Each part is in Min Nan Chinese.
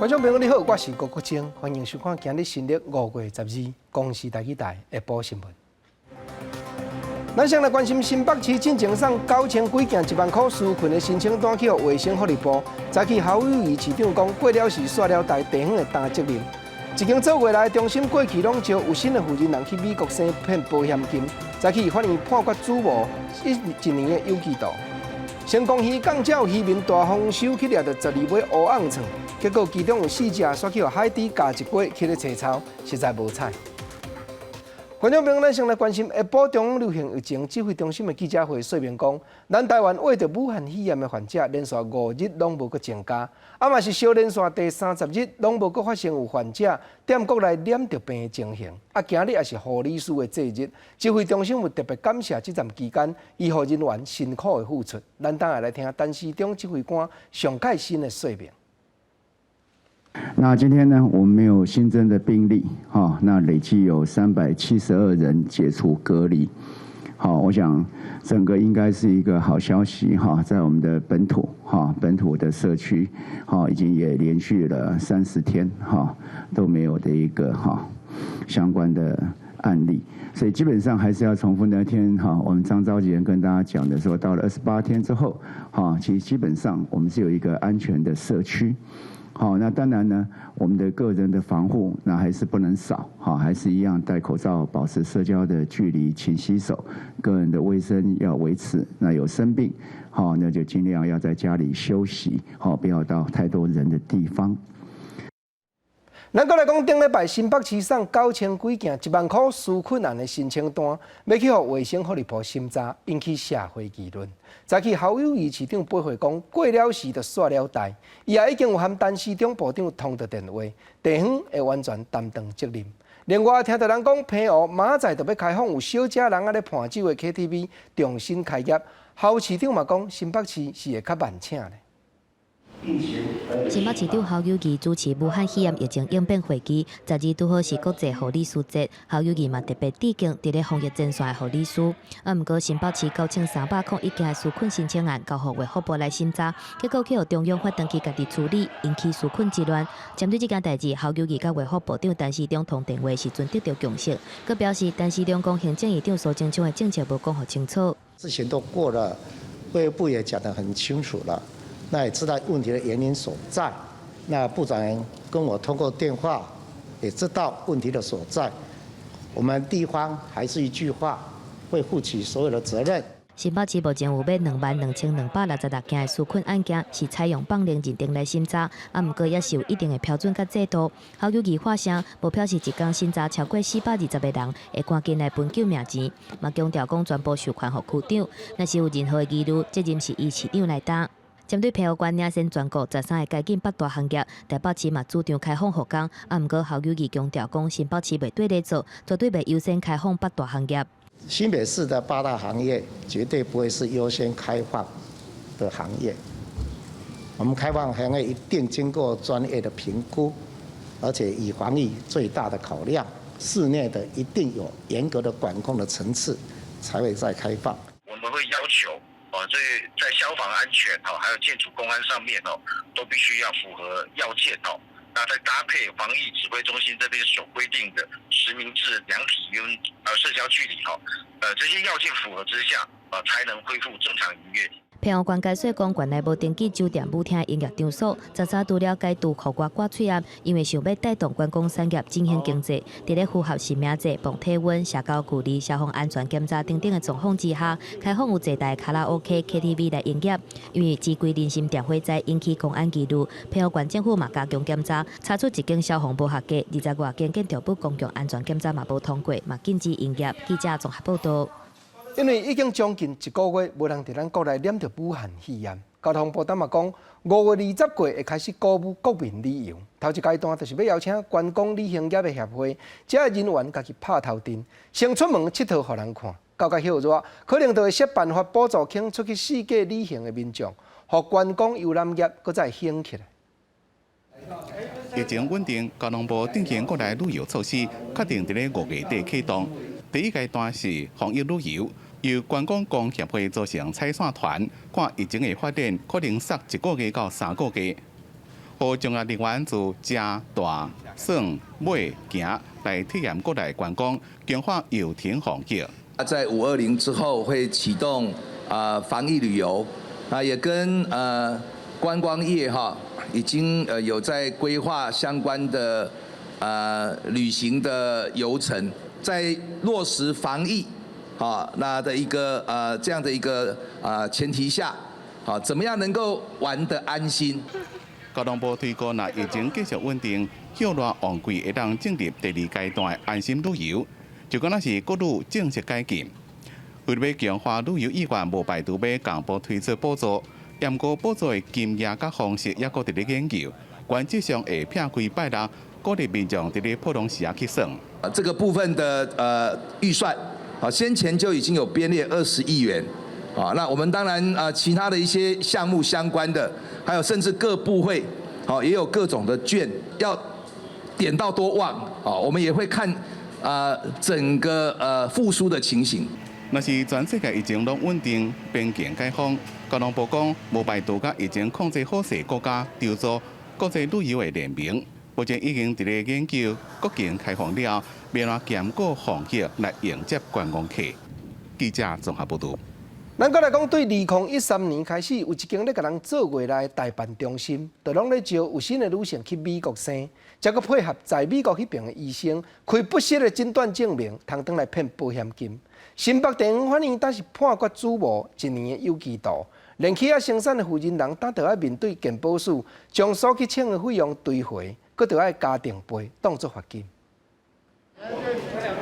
觀眾朋友你好，我是郭國清，歡迎收看今日新曆5月12公視台語台下晡新聞。咱先來關心新北市進前送9000幾件1萬箍紓困的申請單去予衛生福利部，早起侯友宜市長講過了時煞了代，地方會擔責任。一間做外來中心過去攏招有新的負責人去美國生騙保險金，早起法院判決主謀一年的有期徒。成功漁港有漁民大豐收去掠著12尾烏甕鯆，結果其中有四隻煞去予海豬咬一過去咧揣草，實在無彩。觀眾朋友，咱先來關心下晡中央流行疫情指揮中心的記者會說明講，咱台灣穢著武漢肺炎的患者連續5日攏無閣增加，啊嘛是相連續第30日攏無閣發生有患者踮國內染著病的情形。啊，今日也是護理師的節日，指揮中心有特別感謝這段期間醫護人員辛苦的付出。咱等下來聽陳時中指揮官上蓋新的說明。那今天呢，我們沒有新增的病例，哈，那累計有372人解除隔離，好，我想整個應該是一個好消息，哈，在我們的本土，哈，本土的社區，哈，已經也連續了30天，哈，都沒有的一個哈相關的案例，所以基本上還是要重複那天哈，我們張召集人跟大家講的說，到了28天之後，哈，其實基本上我們是有一個安全的社區。好，那當然呢，我們的個人的防護那還是不能少，好，還是一樣戴口罩，保持社交的距離，勤洗手，個人的衛生要維持。那有生病，好，那就盡量要在家裡休息，好，不要到太多人的地方。咱閣來講，頂禮拜新北市送9000幾件1萬箍紓困案的申請單，欲去予衛生福利部審查，引起社會議論。早起侯友宜市長回覆講，過了時就煞了代，伊也已經有和陳時中部長通著電話，地方會完全擔當責任。另外，聽著人講，澎湖明仔載就欲開放有小食人仔咧伴酒的 KTV 重新開業，侯市長嘛講，新北市是會較慢請的。新北市長侯友宜主持武漢肺炎疫情應變會議，12拄好是國際護理師節，侯友宜嘛特別致敬佇咧防疫前線的護理師。啊，毋過新北市9301件的紓困申請案交予衛福部來審查，結果去予中央發轉去家己處理，引起紓困之亂。針對這件代誌，侯友宜佮衛福部長陳時中通電話時陣得著共識，閣表示陳時中講行政院長蘇貞昌的政策無講予清楚。事情都過了，衛福部也講得很清楚了。那也知道問題的原因所在，那部長跟我通過電話，也知道問題的所在。我們地方還是一句話，會負起所有的責任。新北市目前有欲22,266件的紓困案件是採用放靈認定來審查，啊，毋過也是有一定的標準佮制度。侯友宜發聲，無表示一工審查超過420個人，會趕緊來分救命錢，嘛強調講全部授權予區長，若是有任何的疑慮，責任是伊市長來擔。針對澎湖縣領先全國13個解禁八大行業，台北市嘛主張開放復工，啊，毋過侯友宜強調講，新北市袂綴咧做，絕對袂優先開放八大行業。新北市的八大行業絕對不會是優先開放的行業，我們開放行業一定經過專業的評估，而且以防疫最大的考量，室內的一定有嚴格的管控的層次，才會再開放。我們會要求。哦，這在消防安全哦，還有建築工安上面哦，都必須要符合要件哦。那再搭配防疫指揮中心這邊所規定的實名制、量體溫、社交距離哈，這些要件符合之下，才能恢復正常營業。澎湖縣解說講，縣內無登記酒店、舞廳營業場所，13除了解除戶外掛喙罨，因為想欲帶動觀光產業振興經濟，佇咧符合實名制、磅體溫、社交距離、消防安全檢查等等的狀況之下，開放有坐台卡拉 OK、KTV 來營業。因為秭歸人參店火災引起公安疑慮，澎湖縣政府嘛加強檢查，查出一間消防無合格，20外間建築物公共安全檢查嘛無通過，嘛禁止營業。記者綜合報道。因為已經將近一個月無人佇咱國內染著武漢肺炎，交通部今嘛講，5月20過會開始鼓舞國民旅遊。頭一階段就是欲邀請觀光旅行業的協會，這人員家己拍頭陣，先出門𨑨迌予人看。到較歇熱，可能就會設辦法補助肯出去四界旅行的民眾，予觀光遊覽業閣再興起來。疫情穩定，交通部進行國內旅遊措施，確定佇咧5月底啟動。第一階段是防疫旅遊。由觀光工協會組成採線團，看疫情的發展，可能縮一個月到3個月。予從業人員自食、大、耍、買、行來體驗國內觀光，強化遊艇防疫。啊，在520之後會啟動啊防疫旅遊，啊也跟觀光業哈已經有在規劃相關的旅行的遊程，在落實防疫啊那的一個這樣的一個前提下，啊怎麼樣能夠玩得安心？交通部推估，若疫情繼續穩定，歇熱旺季會當進入第二階段安心旅遊，就敢若是國旅正式解禁。為了欲強化旅遊意願，無排除欲共部推出補助，毋過補助的金額佮方式猶閣佇咧研究，原則上會摒開拜六，鼓勵民眾佇咧普通時仔去耍。啊，這個部分的預算，啊先前就已經有編列20億元，啊，那我們當然啊其他的一些項目相關的，還有甚至各部會，好也有各種的券，要點到多旺，啊，我們也會看啊整個復甦的情形。若是全世界疫情攏穩定，邊境解封，交通部講無排除佮疫情控制好勢國家籌組國際旅遊的聯盟，目前已經佇咧研究國境開放了，欲按怎兼顧防疫來迎接觀光客。記者綜合報導。咱閣來講，對2013年開始，有一間咧共人做月老的代辦中心，就攏咧招有身的女性去美國生，才閣配合在美國彼爿的醫生開不實的診斷證明，通轉來騙保險金。新北地方法院當時判決主母一年的有期徒，連起仔生產的負責人，當著愛面對健保署將所去請的費用追回，閣著愛加定賠當作罰金。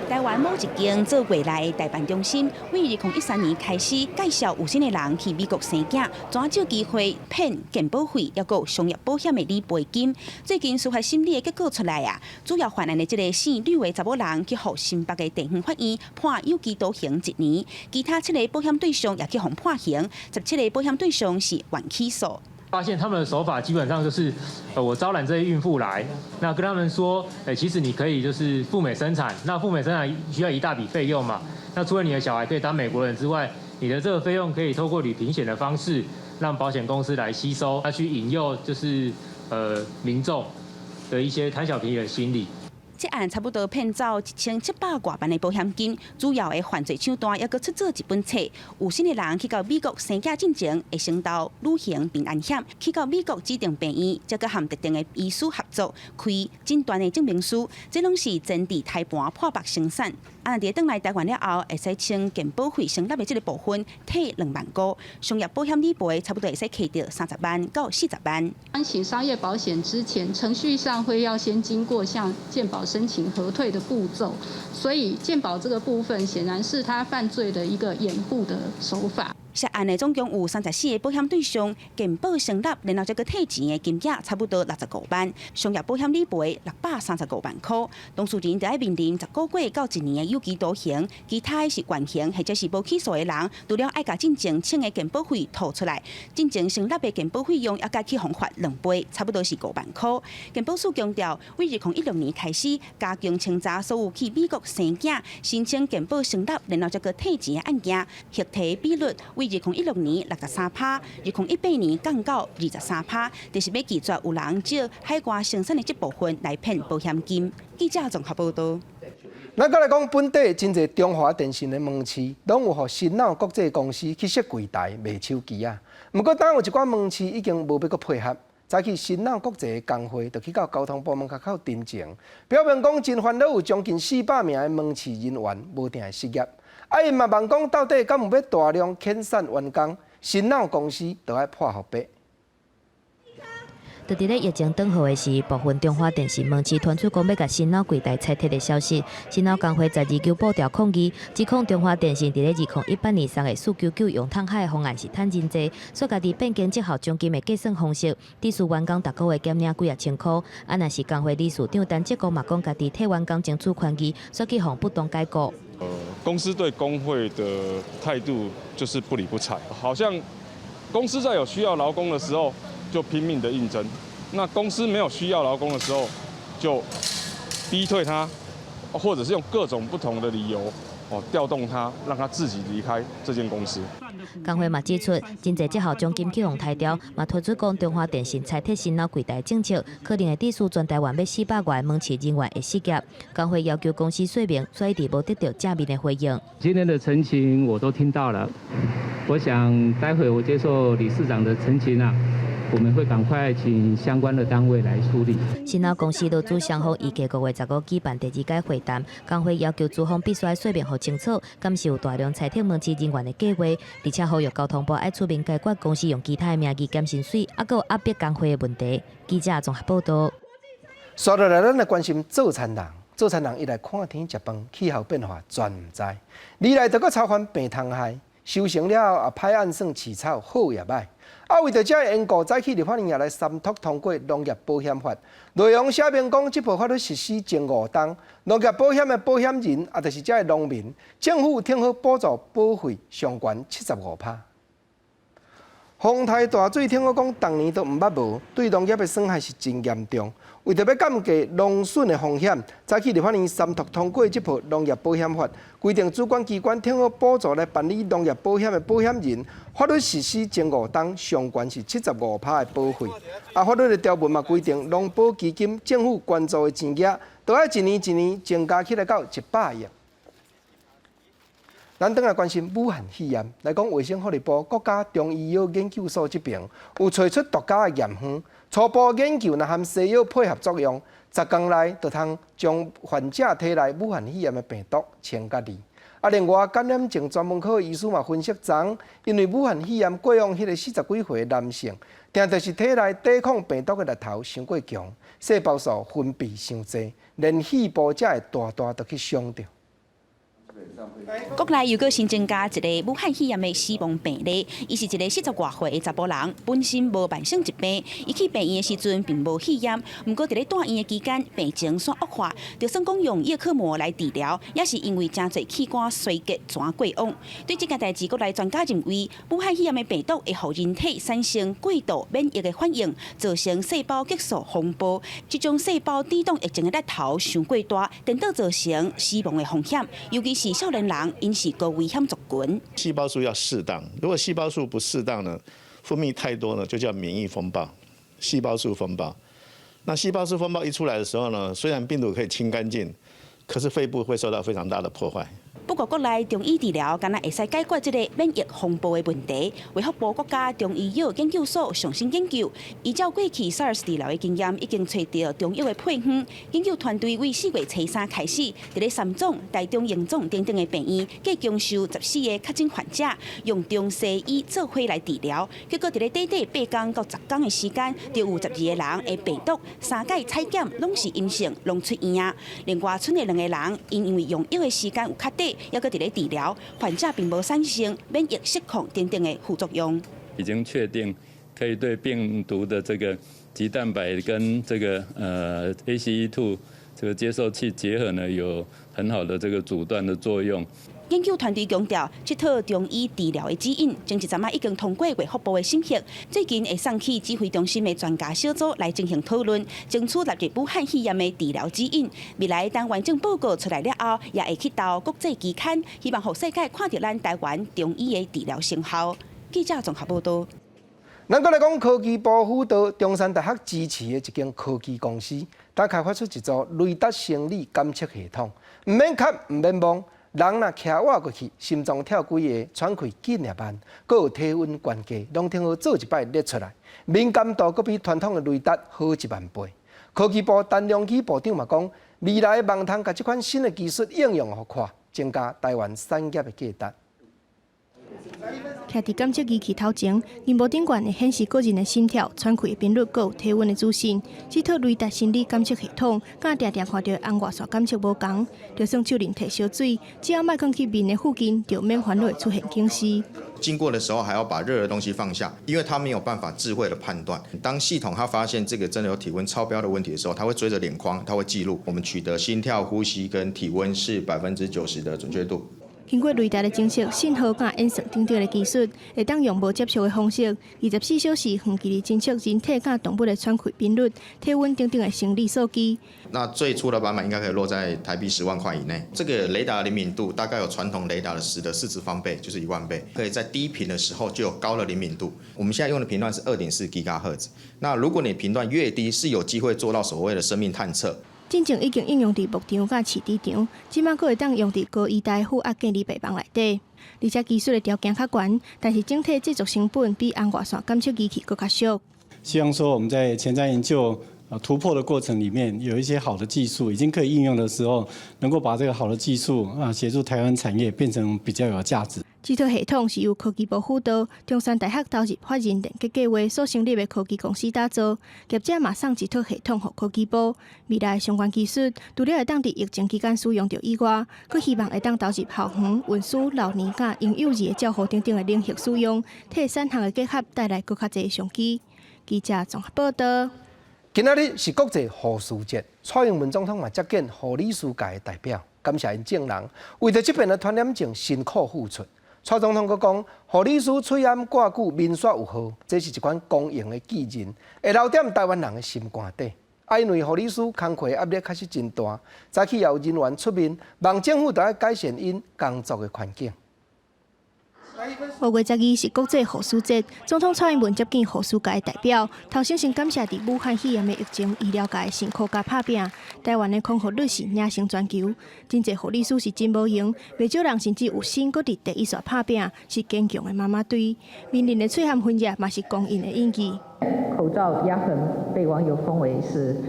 台灣某一間做月老的代辦中心，對2013年開始介紹有身的人去美國生囝，怎藉機會騙健保費，抑閣商業保險的理賠金。最近司法審理的結果出來啊，主要犯案的這个姓呂的查某人去予新北的地方法院判有期徒刑一年，其他七个保險對象也去予判刑，17個保險對象是緩起訴。發現他們的手法基本上就是，我招攬這些孕婦來，那跟他們說，其實你可以就是赴美生產，那赴美生產需要一大筆費用嘛，那除了你的小孩可以當美國人之外，你的這個費用可以透過旅平險的方式，讓保險公司來吸收，來去引誘就是民眾的一些貪小便宜的心理。這案差不多騙走1700外萬的保險金，主要的犯罪手段抑閣出做一本冊。有身的人去到美國生囝進前，會先投旅行平安險，去到美國指定病院，才閣和特定的醫師合作開診斷的證明書，這攏是前置胎盤破腹生產。啊，佇轉來台灣了後，會使穿健保費成立的這个部分退2萬塊，商業保險理賠差不多會使提著30萬到40萬。申請商業保險之前，程序上會要先經過向健保申請核退的步驟，所以健保這個部分顯然是他犯罪的一個掩護的手法。涉案的總共有34個保險對象，健保成立，然後才閣退錢的金額差不多65萬，商業保險理賠635萬塊。當事人就愛面臨10個月到一年的有期徒刑，其他的是緩刑或者是無起訴的人，除了愛共進前請的健保費吐出來，進前成立的健保費用也該去予罰2倍，差不多是5萬塊。健保署強調，對2016年開始加強清查所有去美國生囝申請健保成立，然後才閣退錢的案件，核提比率對2016年63%，2018年降到23%，就是欲拒絕有人借海外生產的這部分來騙保險金。記者綜合報道。咱閣來講，本地真濟中華電信的門市，攏有予新腦國際公司去設櫃台賣手機仔。毋過，當有一寡門市已經無欲閣配合，早起新腦國際的工會就去到交通部門跤口陳情，表明講真煩惱有將近400名的門市人員無定會失業。啊，𪜶嘛問講，到底敢有欲大量遣散員工？新腦公司就愛破予白。就佇咧疫情轉好的時，部分中華電信門市傳出講欲共新腦櫃台拆撤的消息。新腦工會12九步調抗議，指控中華電信佇咧2018年3月499用通海的方案是趁真濟，煞家己變更績效獎金的計算方式，致使員工逐個月減領幾仔千箍。啊，若是工會理事長陳澤國嘛講，家己替員工爭取權益，煞去予不當解雇。公司對工會的態度就是不理不睬，好像公司在有需要勞工的時候就拼命的應徵，那公司沒有需要勞工的時候就逼退他，或者是用各種不同的理由哦調動他，讓他自己離開這間公司。工會嘛指出，真濟績效獎金去予刣掉，嘛推出講中華電信裁撤新老櫃台政策，可能會致使全台灣欲400外門市人員會失業。工會要求公司說明，所以一直無得到正面的回應。今天的陳情我都聽到了，我想待會我接受理事長的陳情啊，我們會趕快請相關的單位來處理。新老公司勞資雙方預計5月15舉辦第二屆會談，工會要求資方必須愛說明予清楚，敢是有大量裁撤門市人員的計劃，而且呼籲交通部愛出面解決公司用其他的名義減薪水，猶閣有壓迫工會的問題。記者綜合報道。紲落來，咱來關心做田人，做田人伊來看天食飯，氣候變化全毋知，二來就閣操煩病蟲害，收成了後也歹按算飼草好抑歹。啊，為著這个緣故，早起立法院也來三讀通過農業保險法。內容寫明講，這部法律實施前5冬，農業保險的保險人，也就是這个農民，政府挺好補助保費上懸75%。風颱大水，聽講講，逐年都毋捌無，對農業的損害是真嚴重。為著欲降低農損的風險，早起立法院三讀通過這部農業保險法，規定主管機關挺好補助來辦理農業保險的保險人，法律實施前5冬上懸是75%的保費。啊，法律的條文嘛規定，農保基金政府捐助的錢額，都愛一年一年增加起來到100億。咱轉來關心武漢肺炎，來講衛生福利部國家中醫藥研究所這爿有揣出獨家的驗方，初步研究若和西藥配合作用，10工內就通將患者體內武漢肺炎的病毒清乾淨。啊，另外感染症專門科醫師嘛分析講，因為武漢肺炎過往彼个40幾歲的男性，定著是體內抵抗病毒的力頭傷過強，細胞素分泌傷濟，連肺部才會大大的去傷著。國內又閣新增加一个武漢肺炎的死亡病例，伊是一个40外歲的查埔人，本身無慢性疾病，伊去病院的時陣並無肺炎，毋過佇咧住院的期間病情煞惡化，就算講用葉克膜來治療，也是因為誠濟器官衰竭轉過往。對這件代誌，國內專家認為，武漢肺炎的病毒會予人體產生過度免疫的反應，造成細胞激素風暴，這種細胞抵擋疫情的力頭傷過大，顛倒造成死亡的風險，尤其是少年人，𪜶是高危險族群。細胞數要適當，如果細胞數不適當呢，分泌太多呢，就叫免疫風暴，細胞數風暴。那細胞數風暴一出來的時候呢，雖然病毒可以清乾淨，可是肺部會受到非常大的破壞。不過，國內中醫治療敢若會使解決這个免疫風暴的問題。衛福部國家中醫藥研究所上新研究，依照過去 SARS 治療的經驗，已經揣著中藥的配方。研究團隊為4月初3開始，佇咧三總、台中榮總等等的病院，計共收14個確診患者，用中西醫做伙來治療。結果佇咧短短8工到10工的時間，就有12個人的病毒三擺採檢攏是陰性，攏出院啊。另外，賰的兩個人，𪜶因為用藥的時間有較短，猶閣佇咧治療，患者並無產生免疫失控等等的副作用。已經確定可以對病毒的這個棘蛋白跟這個ACE2 這個接受器結合呢，有很好的這個阻斷的作用。研究團隊強調，這套中醫治療的指引，前一陣仔已經通過衛福部的審核，最近會送去指揮中心的專家小組來進行討論，爭取納入武漢肺炎的治療指引。未來當完整報告出來了後，也會去投國際期刊，希望予世界看著咱台灣中醫的治療成效。記者綜合報道。咱閣來講科技部輔導中山大學支持的一間科技公司，它開發出一組雷達生理監測系統，毋免磕，毋免摸。人若徛倚過去，心臟跳幾下，喘氣緊抑慢，閣有體溫懸低，攏挺好做一擺列出來，敏感度閣比傳統的雷達好1萬倍。科技部陳良基部長嘛講，未來望通共這款新的技術應用予看，增加台灣產業的價值。徛佇監測儀器頭前，螢幕頂懸會顯示個人的心跳、喘氣的頻率，閣有體溫的資訊。這套雷達生理監測系統，佮定定看著紅外線監測無仝，就算手裡提燒水，只要莫囥去面的附近，就免煩惱會出現警示。經過的時候還要把熱的東西放下，因為它沒有辦法智慧的判斷。當系統它發現這個真的有體溫超標的問題的時候，它會追着臉框，它會記錄。我們取得心跳、呼吸跟體溫是90%的準確度。經過雷達的偵測、信號佮演算等等的技術，會當用無接觸的方式，24小時遠距離偵測人體佮動物的喘氣頻率、體溫等等的生理數據。那最初的版本應該可以落在台幣10萬塊以內。這個雷達靈敏度大概有傳統雷達的10的4次方倍，就是1萬倍。可以在低頻的時候就有高的靈敏度。我們現在用的頻段是2.4吉赫茲。那如果你頻段越低，是有機會做到所謂的生命探測。進前已經應用佇牧場佮飼豬場，這馬閣會當用佇高醫大負壓隔離病房內底。而且技術的條件較懸，但是整體製作成本比紅外線檢測儀器閣較俗。希望說我們在前瞻研究突破的過程裡面，有一些好的技術已經可以應用的時候，能夠把這個好的技術啊協助台灣產業變成比較有價值。這套系統是由科技部輔導，中山大學投入法人連結計畫所成立的科技公司打造。業者嘛送這套系統予科技部，未來相關技術除了會當佇疫情期間使用著以外，閣希望會當投入校園、運輸、老年佮嬰幼兒的照護等等的領域使用，替產學的結合帶來閣較濟商機。記者綜合報道。今仔日是國際護士節，蔡英文總統嘛接見護理師界的代表，感謝𪜶眾人為著這遍的傳染症辛苦付出。蔡總統閣講，護理師喙罨掛久，面煞有號，這是一款光榮的責任，會留踮台灣人的心肝底。啊，因為護理師工課壓力確實真大，早起也有人員出面，望政府著愛改善𪜶工作的環境。 5月12是國際護士節，總統蔡英文接見護士界的代表，頭先先感謝佇武漢肺炎的疫情醫療界的辛苦佮拍拚。台灣的康復率是領先全球，真濟護理師是真無閒，袂少人甚至有身閣佇第一線拍拚，是堅強的媽媽隊。面臨的喙罨分裂嘛是光榮的印記。口罩壓痕被網友封為是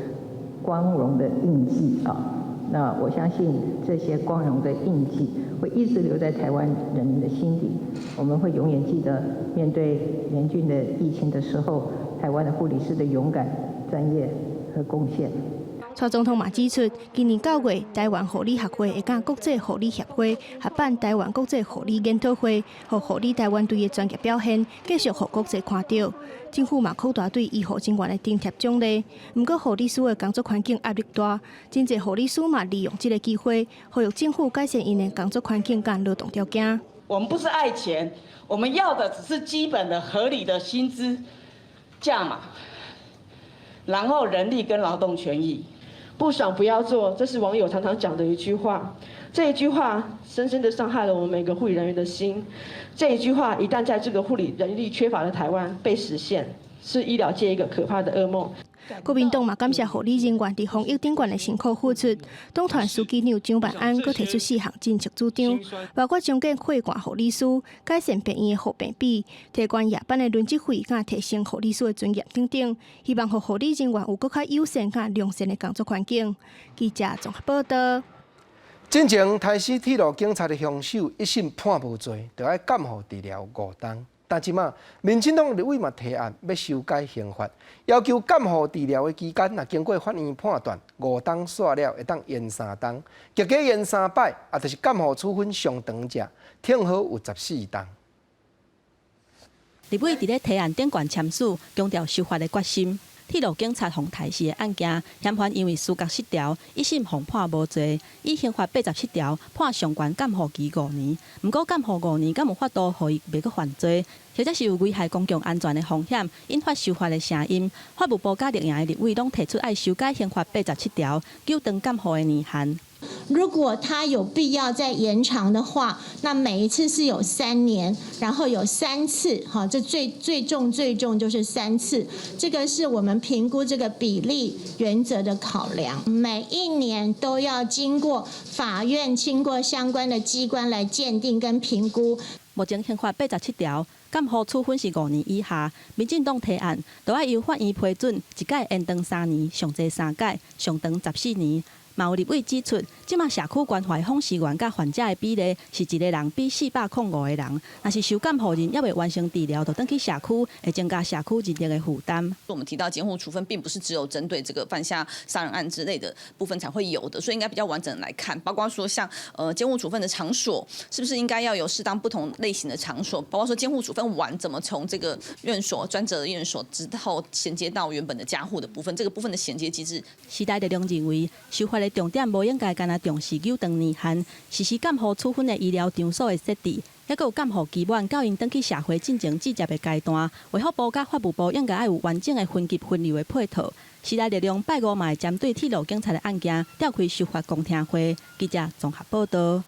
光榮的印記啊！那我相信這些光榮的印記會一直留在台灣人民的心底，我們會永遠記得面對嚴峻的疫情的時候，台灣的護理師的勇敢、專業和貢獻。蔡總統嘛指出，今年9月，台灣護理學會會佮國際護理協會合辦台灣國際護理研討會，予護理台灣隊的專業表現繼續予國際看著。政府嘛擴大對醫護人員的津貼獎勵。毋過護理師的工作環境壓力大，真濟護理師嘛利用這個機會，呼籲政府改善𪜶的工作環境佮勞動條件。我們不是愛錢，我們要的只是基本的合理的薪資價碼，然後人力跟勞動權益。不爽不要做，這是網友常常講的一句話。這一句話深深的傷害了我們每個護理人員的心。這一句話一旦在這個護理人力缺乏的台灣被實現，是醫療界一個可怕的噩夢。國民黨嘛感謝護理人員佇防疫頂懸的辛苦付出。黨團書記長蔣萬安閣提出四項政策主張，包括增加會館護理師、改善病院的護病比、提懸夜班的輪值費，佮提升護理師的尊嚴等等，希望予護理人員有閣較友善、佮良善的工作環境。記者綜合報道。進前刣死鐵路警察的兇手一審判無罪，著愛監護治療5冬。但這馬民進黨立委嘛提案欲修改刑法，要求監護治療的期間，若經過法院判斷5冬煞了，會當延3冬，結果延3擺，也就是監護處分上長者，聽好有14冬。立委佇咧提案頂懸簽署，強調修法的決心。鐵路警察予刣死的案件，嫌犯因為思覺失調，一審予判無罪，依刑法87條判上懸監護期5年。毋過監護五年，敢有法度予伊袂閣犯罪，或者是有危害公共安全的風險，引發修法的聲音。法務部佮綠營的立委攏提出愛修改刑法八十七條，糾長監護的年限。如果他有必要再延長的話，那每一次是有3年，然後有三次，哈，這最最重最重就是三次，這個是我們評估這個比例原則的考量。每一年都要經過法院、經過相關的機關來鑑定跟評估。目前刑法八十七條監護處分是5年以下，民進黨提案，著愛由法院批准，一改延長3年，上濟三改，上長14年。嘛有立委指出，這馬社區關懷訪視員佮患者的比例是一個人比405個人。若是受監護人猶未完成治療，就轉去社區，會增加社區人力的負擔。我們提到監護處分，並不是只有針對這個犯下殺人案之類的部分才會有的，所以應該比較完整來看，包括說像監護處分的場所，是不是應該要有適當不同類型的場所，包括說監護處分完怎麼從這個院所專責的院所之後銜接到原本的家護的部分，這個部分的銜接機制。時代力量認為，修法的重點無應該干焦重視糾長年限，實施監護處分的醫療場所的設置，抑閣有監護期滿到𪜶轉去社會進前志接的階段，衛福部佮法務部應該愛有完整的分級分流的配套。時代力量拜五嘛會針對鐵路警察的案件召開修法公聽會。記者綜合報道。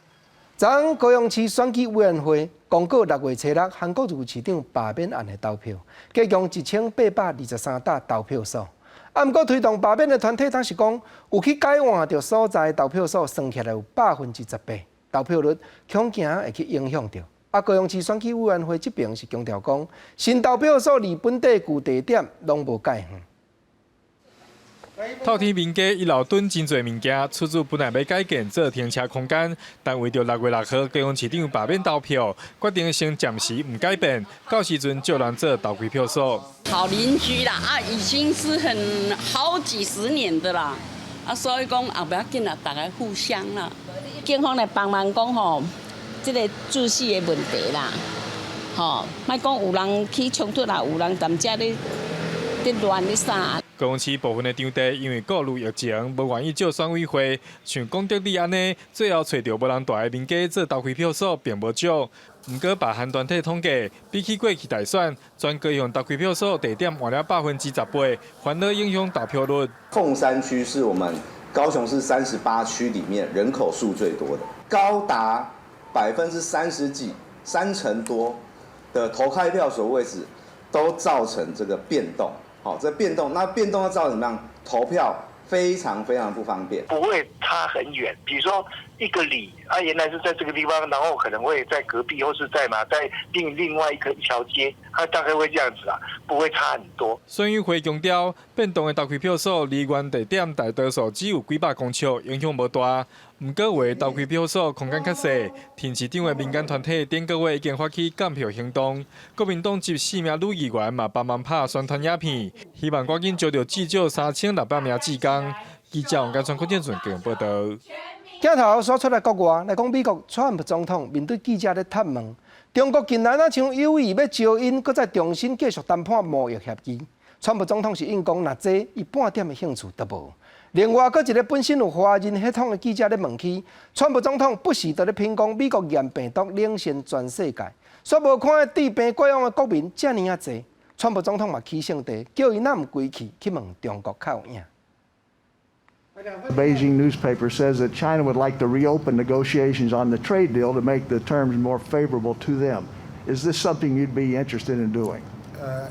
昨昏高雄市選舉委員會公告六月初六韓國瑜市長罷免案的投票，共計1823搭投票所。啊，毋過推動罷免的團體當時講，有去改換著所在投票所，算起來有18%投票率，恐驚會去影響著。啊，高雄市選舉委員會這邊是強調講，新投票所離本地舊地點攏無改遠。透天民家一樓囤真濟物件，厝主本來欲改建做停車空間，但為著6月6號高雄市長罷免投票，決定先暫時毋改變，到時陣借人做投開票所。好鄰居啦，啊，已經是很好幾十年的啦，啊，所以講也無要緊啦，大家互相啦。警方來幫忙講吼，這个秩序的問題啦，吼，莫講有人起衝突啦，有人踮遮咧咧亂咧啥。高雄市部分的場地因為顧慮疫情，無願意借選委會，像廣德里按呢，最後揣著無人蹛的民家做投開票所，並無少。毋過罷韓團體統計，比起過去大選，全高雄投開票所地點換了18%，反而影響投票率。鳳山區是我們高雄市38區裡面人口數最多的，高達30幾%，三成多的投開票所位置都造成這個變動。好，這變動，那變動要造成怎麼樣？投票非常非常不方便，不會差很遠。比如說一個里，啊，原來是在這個地方，然後可能會在隔壁，或是在嘛，在另外一條街，它大概會這樣子啊，不會差很多。選委會強調，變動的投開票所離原地點大多數只有幾百公尺，影響無大。毋過有的投開票所空間較細，挺市長的民間團體頂個月已經發起監票行動。國民黨籍四名女議員嘛幫忙拍宣傳影片，希望趕緊招著至少3600名志工。記者王家川、郭建順報道。鏡頭煞出來國外來講，美國川普總統面對記者咧探問，中國近來若像有意欲招𪜶，閣再重新繼續談判貿易協議。川普總統是應講，若這伊半點的興趣都無。另外，閣一个本身有華人血統的記者咧問起，川普總統不時佇咧評講美國染病毒領先全世界，煞無看見治病過往的國民遮爾仔濟。川普總統嘛起性地，叫伊若毋規氣去問中國較有影。 Beijing newspaper says that China would like to reopen negotiations on the trade deal to make the terms more favorable to them. Is this something you'd be interested in doing?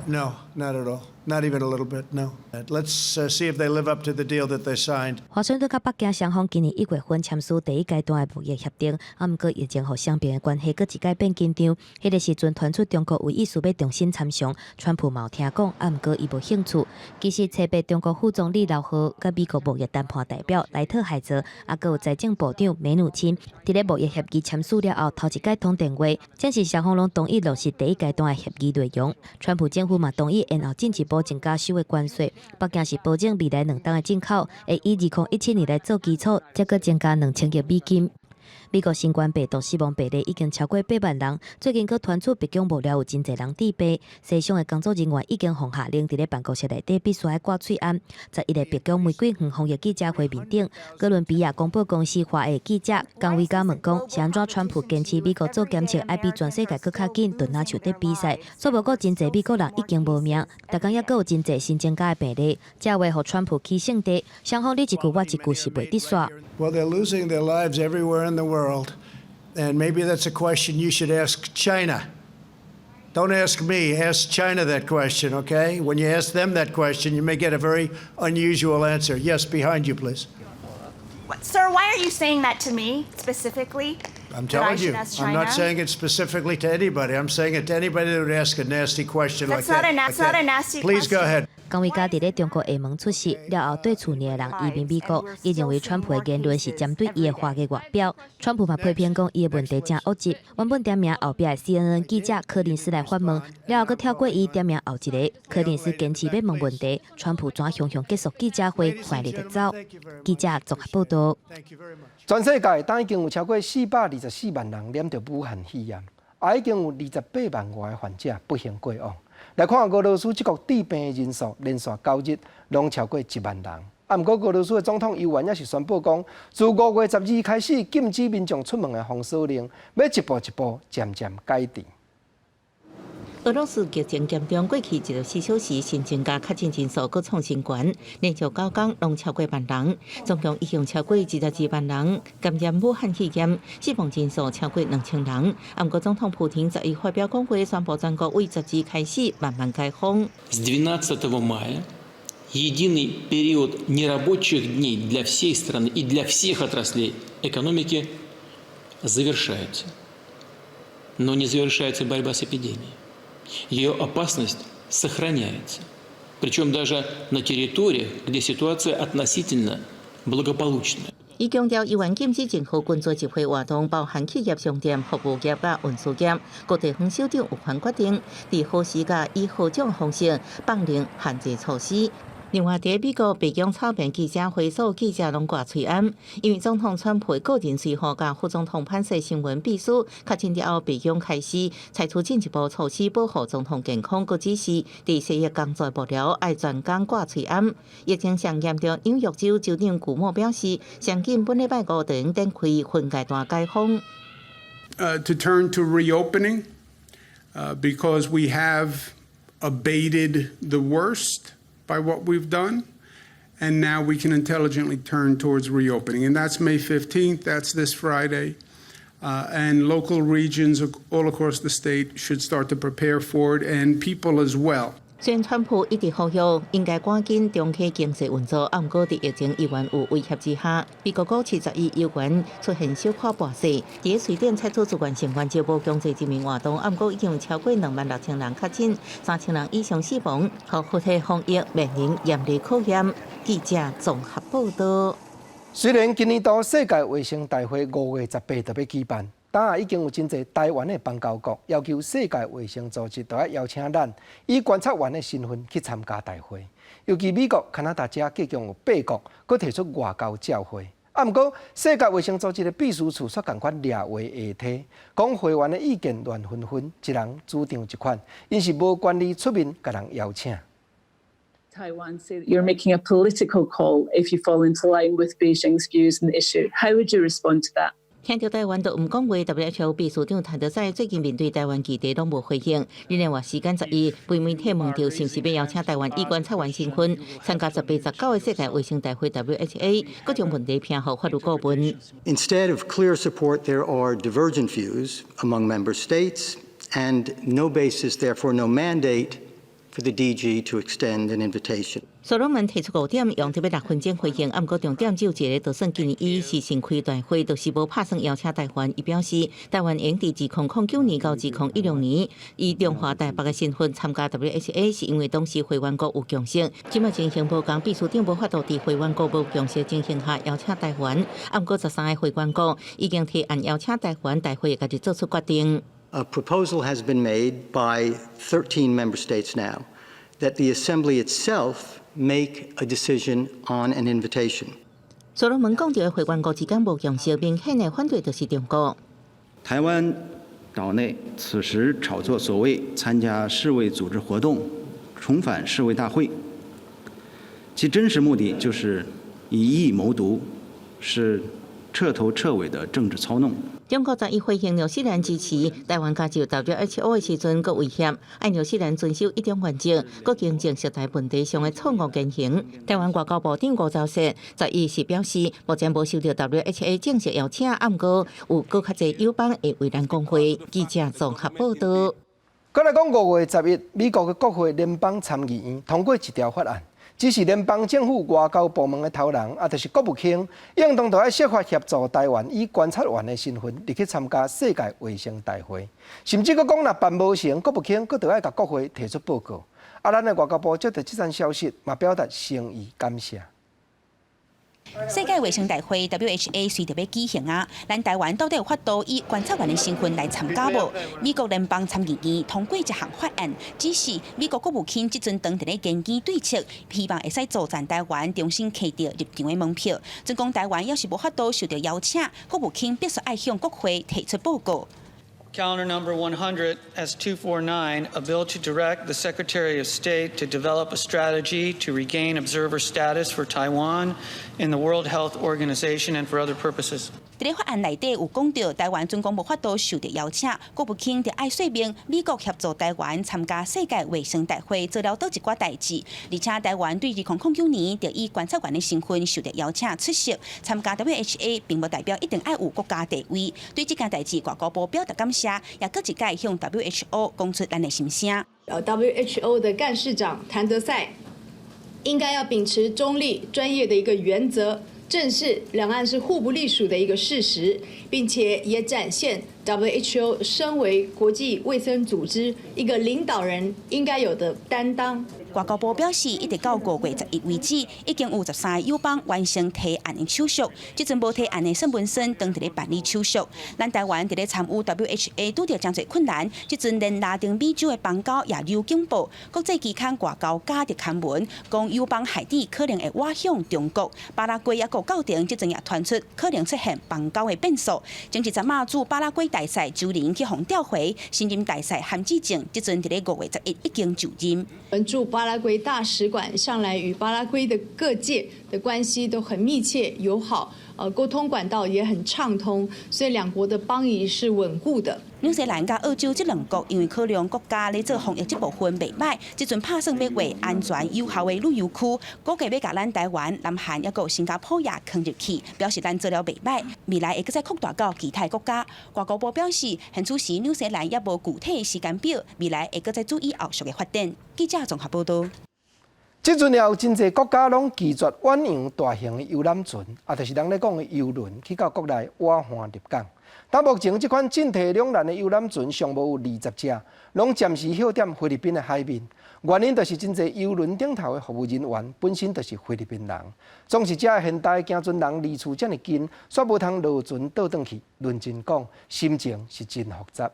No, not at all. Not even a little bit, no. Let's see if they live up to the deal that they signed. 華盛頓佮北京雙方今年1月份簽署第一階段的貿易協定，啊，毋過疫情予雙邊的關係閣一擺變緊張。彼个時陣傳出中國有意思欲重新參詳，川普嘛有聽講，啊，毋過伊無興趣。其實，初八中國副總理劉鶴佮美國貿易談判代表萊特海澤，啊，閣有財政部長梅努欽，佇咧貿易協議簽署了後，頭一擺通電話，證實雙方攏同意落實第一階段的協議內容。川普政府嘛同意延後進一步增加收的關稅，北京是保證未來兩冬的進口會以2017年來做基礎，才閣增加2000億美金。美國新冠病毒死亡病例已經超過8萬人，最近閣傳出白宮幕僚有真濟人致病，西廂的工作人員已經予下令佇咧辦公室內底必須愛掛喙罨。11個白宮玫瑰園防疫記者會面頂，哥倫比亞廣播公司華裔記者江維嘉問講，是按怎川普堅持美國做檢測愛比全世界閣較緊，就若像佇比賽，煞無閣真濟美國人已經無命，逐工猶閣有真濟新增加的病例，這話予川普起性地，雙方你一句我一句是袂得煞。 Well, they're losing their lives everywhere in the world, and maybe that's a question you should ask China. Don't ask me, ask China that question, okay? When you ask them that question, you may get a very unusual answer. Yes, behind you, please. Sir, why are you saying that to me specifically? I'm That I telling should you, ask I'm not China? saying it specifically to anybody. I'm saying it to anybody that would ask a nasty question That's like not that. That's not a nasty Please go question. ahead. 江維嘉佇咧中國廈門出席了後，對厝內的人移民美國，伊認為川普的言論是針對伊的華裔外表。川普嘛批評講伊的問題誠惡質，原本點名後壁的 CNN 記者柯林斯來發問，了後閣跳過伊點名後一个。柯林斯堅持欲問問題，川普怎雄雄結束記者會，快樂就走。記者綜合報道。全世界當已經有超過424萬人染著武漢肺炎，也已經有28萬外个患者不幸過往。來看俄羅斯這國致病的人數，連續9日攏超過1萬人。啊，毋過俄羅斯的總統尤元也是宣布講，自5月12開始禁止民眾出門的封鎖令，欲一步一步漸漸解除。俄羅斯疫情嚴重，過去24小時新增加確診人數閣創新高，連續9工攏超過萬人，總共已經超過22萬人感染武漢肺炎，死亡人數超過2000人。毋過總統普廷11發表講話，宣布全國對12開始慢慢解封。 С 12 мая единый период нерабочих дней для всей страны и для всех отраслей экономики завершается. Но не завершается борьба с эпидемией. Ее опасность сохраняется. Причем даже на территориях, где ситуация относительно благополучная. 伊強調，猶原禁止任何群組集會活動，包含企業、商店、服務業佮運輸業。各地方首長有權決定，佇何時佮以何種方式放寬限制措施。另外，佇美國白宮草坪記者會所有記者攏掛喙罨，因為總統川普個人隨扈佮副總統潘斯新聞秘書確診了後，白宮開始採取進一步措施保護總統健康，閣指示佇西翼工作幕僚愛全工掛喙罨。疫情上嚴重，紐約州州長古莫表示，上緊本禮拜五就會展開分階段解封。 To turn to reopening, because we have abated the worst by what we've done, and now we can intelligently turn towards reopening. And that's May 15th, that's this Friday. And local regions all across the state should start to prepare for it, and people as well. 雖然川普一直呼籲應該趕緊重啟經濟運作，啊，毋過佇疫情依然有威脅之下，美國股市11猶原出現小可跋勢。佇瑞典採取自願性原則無強制入眠活動，啊，毋過已經有超過26,000人確診，3000人以上死亡，予佛系防疫面臨嚴厲考驗。記者綜合報道。雖然今年度世界衛生大會5月18就欲舉辦，但已經有真濟台灣的邦交國要求世界衛生組織著愛邀請咱以觀察員的身份去參加大會。尤其美國、加拿大遮計共有八國，閣提出外交照會。啊，毋過世界衛生組織的秘書處卻仝款掠話下梯，講會員的意見亂紛紛，一人主張一款，𪜶是無權利出面共人邀請。 Taiwan say that you're making a political call if you fall into line with Beijing's views on the issue. How would you respond to that? 聽著台灣都毋講話，WHO 秘書長譚德塞最近面對台灣議題攏無回應。日內瓦時間11，被媒體問著是毋是欲邀請台灣以觀察員身份參加18、19個世界衛生大會 WHA，各種問題偏予法律顧問。 Instead of clear support, there are divergent views among member states and no basis, therefore no mandate for the DG to extend an invitation. 所羅門提出五點，用特別6分鐘回應，毋過重點只有一個，就算今年伊是先開大會，就是無拍算邀請台灣。伊表示，台灣會佇2009年到2016年以中華台北的身份參加 WHA，是因為當時會員國有共識。這馬情形無仝，秘書長無法度佇會員國無共識情形下邀請台灣。毋過13個會員國已經提案邀請台灣，大會家己做出決定。 A proposal has been made by 13 member states now that the Assembly itself make a decision on an invitation. 所羅門講著會員國之間無共識，明顯的反對就是中國。台灣島內此時炒作所謂參加世衛組織活動、重返世衛大會，其真實目的就是以一謀獨，是徹頭徹尾的政治操弄。中國11回應紐西蘭支持台灣加入 WHO 的時陣，閣威脅愛紐西蘭遵守一中原則，閣糾正涉台問題上的錯誤言行。台灣外交部長吳釗燮11是表示，目前無收到 WHA 正式邀請，毋過有閣較濟友邦會為咱講話。記者綜合報道。閣來講5月11，美國的國會聯邦參議院通過一條法案。指示聯邦政府外交部門的頭人，啊，就是國務卿，應當著愛設法協助台灣以觀察員的身份入去參加世界衛生大會，甚至閣講若辦無成，國務卿閣著愛共國會提出報告。啊，咱的外交部接著這層消息，嘛表達誠意感謝。世界衛生大會 WHA 隨著欲舉行啊，咱台灣到底有法度以觀察員的身份來參加無？美國聯邦參議院通過一項法案，指示美國國務卿這陣當佇咧研究對策，希望會使助贊台灣重新摕著入場的門票。準講台灣猶是無法度受著邀請，國務卿必須愛向國會提出報告。Calendar number 100 S249, a bill to direct the Secretary of State to develop a strategy to regain observer status for Taiwan in the World Health Organization and for other purposes. 佇咧法案內底有講著，台灣準講無法度受著邀請，國務卿著愛說明美國協助台灣參加世界衛生大會做了佗一寡代誌，而且台灣對2009年就以觀察員的身份受著邀請出席參加 WHA，並無代表一定愛有國家地位。對這件代誌，外交部表達感謝，也閣一擺向 WHO 講出咱的心聲。WHO 的幹事長譚德塞應該要秉持中立、專業的一個原則。正視兩岸是互不隸屬的一個事實，並且也展現 WHO 身為國際衛生組織一個領導人應該有的擔當。外交部表示，一直到5月11為止，已經有13個友邦完成提案的手續。這陣無提案的宋文森當佇咧辦理手續。咱台灣佇咧參與 WHA 拄著誠濟困難，這陣連拉丁美洲的邦交也有警報。國際期刊外交家佇刊文，講友邦海地可能會倚向中國，巴拉圭抑閣教廷，這陣也傳出可能出現邦交的變數。前一陣仔駐巴拉圭大使周林去予調回，新任大使韓志正，這陣佇咧5月11已經就任。駐巴拉圭大使館向來與巴拉圭的各界的關係都很密切友好，溝通管道也很暢通，所以兩國的邦誼是穩固的。紐西蘭佮澳洲這兩國因為考量國家咧做防疫這部分袂䆀，這陣拍算欲劃安全有效的旅遊區，估計欲共咱台灣、南韓抑閣新加坡也囥入去，表示咱做了袂䆀，未來會閣再擴大到其他國家。外交部表示，現此時紐西蘭猶無具體的時間表，未來會閣再注意後續的發展。記者綜合報導。這陣也有真濟國家攏拒絕遠洋大型的遊覽船，啊，就是人咧講的郵輪，去到國內倚岸入港。但目前這款進退兩難的遊覽船尚無有20隻，攏暫時歇踮菲律賓的海面。原因就是真濟郵輪頂頭的服務人員本身就是菲律賓人，總是遮現代行船人離厝遮爾近，煞無通落船倒轉去。論真講，心情是真複雜。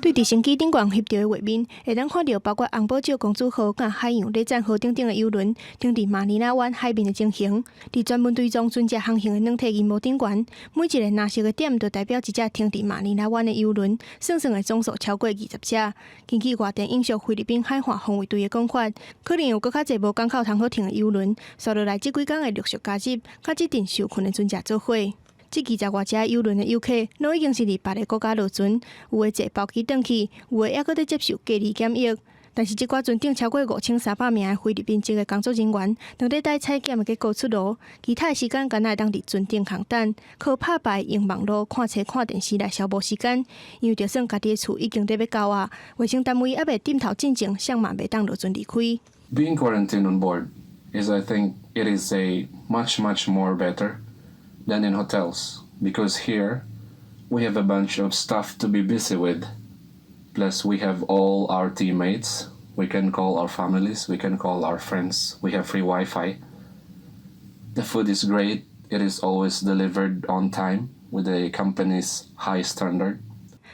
對直升機頂懸翕著的畫面，會當看著包括紅寶石公主號、佮海洋禮讚號等等的郵輪，停佇馬尼拉灣海面的情形。佇專門追蹤船隻航行的軟體螢幕頂懸，每一個藍色的點就代表一隻停佇馬尼拉灣的郵輪，算算的總數超過20隻。根據外電引述菲律賓海岸防衛隊的講法，可能有閣較濟無港口通好停的郵輪，紲落來這幾工會陸續加入，佮這陣受困的船隻做伙。這20外隻郵輪的遊客，攏已經是佇別个國家落船，有的坐包機轉去，有的猶閣佇接受隔離檢疫。但是這寡船頂超過5300名的菲律賓籍的工作人員，當咧等採檢的結果出爐，其他的時間敢若會當佇船頂空等，靠拍牌、用網路、看冊、看電視來消磨時間。因為就算家己的厝已經咧欲交啊，衛生單位猶未點頭進前，啥嘛袂當落船離開。 Being quarantined on board is, I think, it is a much, much more better than in hotels because here we have a bunch of stuff to be busy with. Plus, we have all our teammates. We can call our families, we can call our friends. We have free Wi Fi. The food is great. It is always delivered on time with the company's high standard.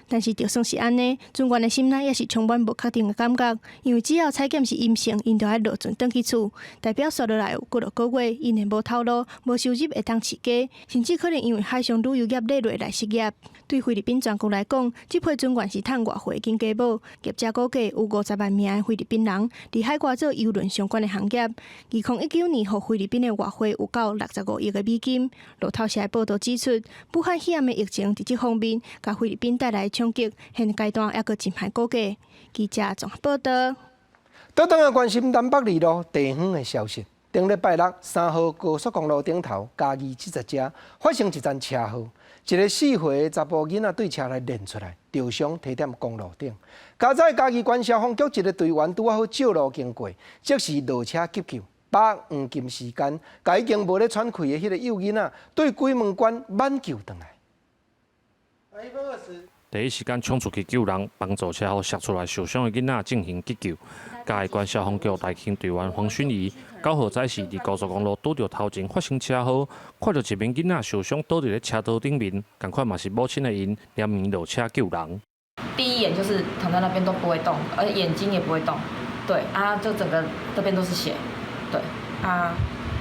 但是，就算是按呢，船員的心內也是充滿無確定的感覺，因為只要採檢是陰性，𪜶就愛落船轉去厝，代表紲落來有幾落個月，𪜶會無頭路、無收入會當飼家，甚至可能因為海上旅遊業羸落來失業。對菲律賓全國來講，這批船員是趁外匯緊加補。業者估計有50萬名的菲律賓人佇海外做郵輪相關的行業。2019年，予菲律賓的外匯有夠65億的美金。路透社的報導指出，武漢肺炎的疫情佇這方面，共菲律賓帶來衝擊，現階段猶閣真歹估計。記者綜合報導。倒轉來關心南北二路地方的消息。頂禮拜六3號高速公路頂頭嘉義這遮發生一場車禍，一个4歲查埔囡仔對車內練出來，著傷佇踮公路頂。佳哉嘉義縣消防局一个隊員拄仔好照路經過，即時落車急救，把握黃金時間，共已經無咧喘氣的彼个幼囡仔對鬼門關挽救轉來。第一時間衝出去救人，幫助車禍摔出來受傷的囡仔進行急救。嘉義縣消防局大興隊員黃勳儀9號早時佇高速公路拄著頭前發生車禍，看著一名囡仔受傷倒佇咧車道頂面，仝款嘛是母親的𪜶連忙落車救人。第一眼就是躺在那邊都不會動，而且眼睛也不會動，對啊，就整個這邊都是血，對啊，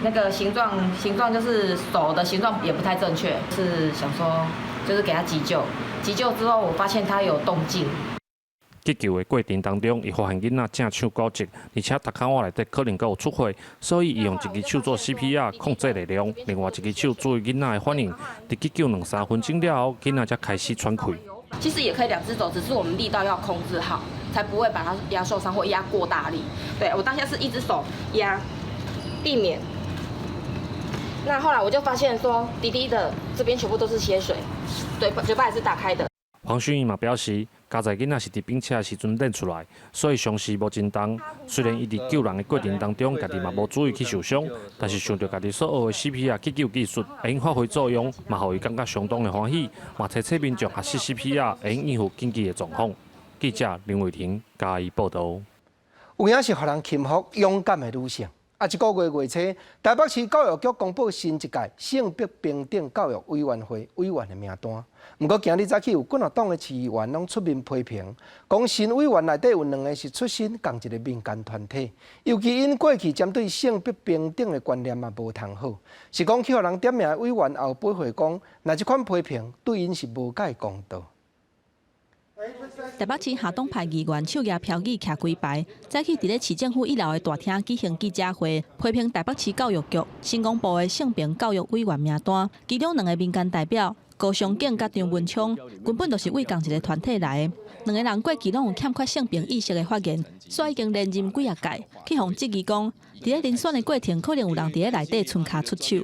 那個形狀就是手的形狀也不太正確，是想說。就是給他急救。急救之後，我發現他有動靜。急救的過程當中，伊發現囡仔正手骨折，而且頭殼碗內底可能閣有出血，所以伊用一支手做 CPR 控制力量，另外一支手注意囡仔的反應。佇急救兩三分鐘了後，囡仔才開始喘氣。其實也可以兩隻手，只是我們力道要控制好，才不會把他壓受傷或壓過大力。對，我當下是一隻手壓，避免。那後來我就發現說，弟弟的這邊全部都是血水，對，嘴巴也是打開的。黃薰儀嘛表示，佳哉囡仔是佇冰車的時陣練出來，所以傷勢無真重。雖然伊佇救人的過程當中，家己嘛無注意去受傷，但是想著家己所學的 CPR 急救技術會用發揮作用，嘛予伊感覺相當的歡喜，嘛提醒民眾學習 CPR 會用應付緊急的狀況。記者林偉婷嘉義報導。有影是予人欽服勇敢的女性。啊！這個月月初，台北市教育局公布新一屆性別平等教育委員會委員的名單。毋過，今日早起有幾若黨的市議員攏出面批評，講新委員內底有兩个是出身仝一个民間團體，尤其𪜶過去針對性別平等的觀念嘛無通好，是講去予人點名的委員也有回應講，若這款批評對𪜶是無蓋公道。台北市下黨派議員手舉標語徛規排，早起佇咧市政府一樓的大廳舉行記者會，批評台北市教育局新公布的性平教育委員名單，其中兩个民間代表高尚景佮張文昌，根本就是為仝一个團體來的。兩个人過去攏有欠缺性平意識的發言，煞已經連任幾仔屆，去予質疑講，佇咧遴選的過程可能有人佇咧內底伸跤出手。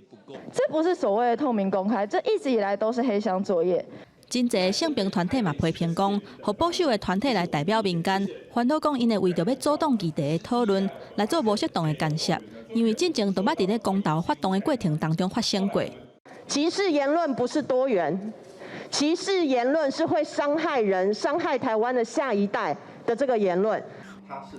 這不是所謂的透明公開，這一直以來都是黑箱作業。真濟性平團體嘛批評講，予保守的團體來代表民間，煩惱講𪜶會為著欲阻擋議題的討論，來做無適當的干涉，因為進前都捌佇咧公投發動的過程當中發生過。歧視言論不是多元，歧視言論是會傷害人、傷害台灣的下一代的這個言論。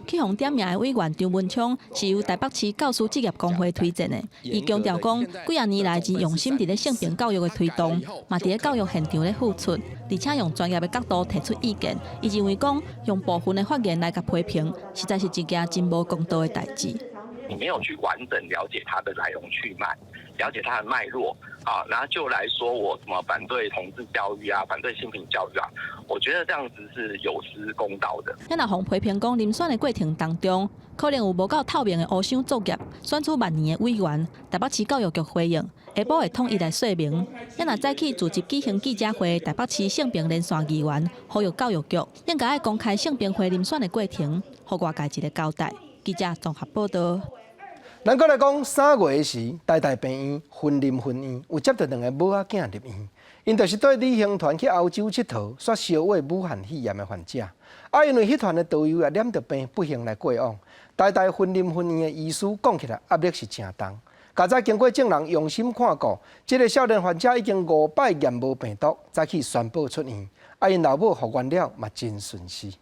去予點名的委員張文昌是由台北市教師職業工會推薦的，伊強調講，幾仔年來真用心佇咧性平教育的推動，嘛佇咧教育現場咧付出，而且用專業的角度提出意見。伊認為講，用部分的發言來共批評，實在是一件真無公道的代誌。你沒有去完整了解它的來龍去脈，了解它的脈絡啊，然後就來說我什麼反對同志教育啊，反對性平教育啊，我覺得這樣子是有失公道的。咱若予批評講，遴選的過程當中，可能有無夠透明的烏箱作業，選出萬年的委員。台北市教育局回應，下晡會統一來說明。咱若早起組織舉行記者會，台北市性平連線議員呼籲教育局應該愛公開性平會遴選的過程，予外界一個交代。記者綜合報道。咱閣來講3月時，台大病院雲林分院有接著兩个母仔囝入院，𪜶就是綴旅行團去歐洲𨑨迌，煞相倚武漢肺炎的患者。啊，因為彼團的導遊也染著病，不幸來過往。台大雲林分院的醫師講起來壓力是誠重。佳哉經過眾人用心看顧，這个少年患者已經五擺驗無病毒，早起宣布出院。啊，𪜶老母復原了嘛真順勢。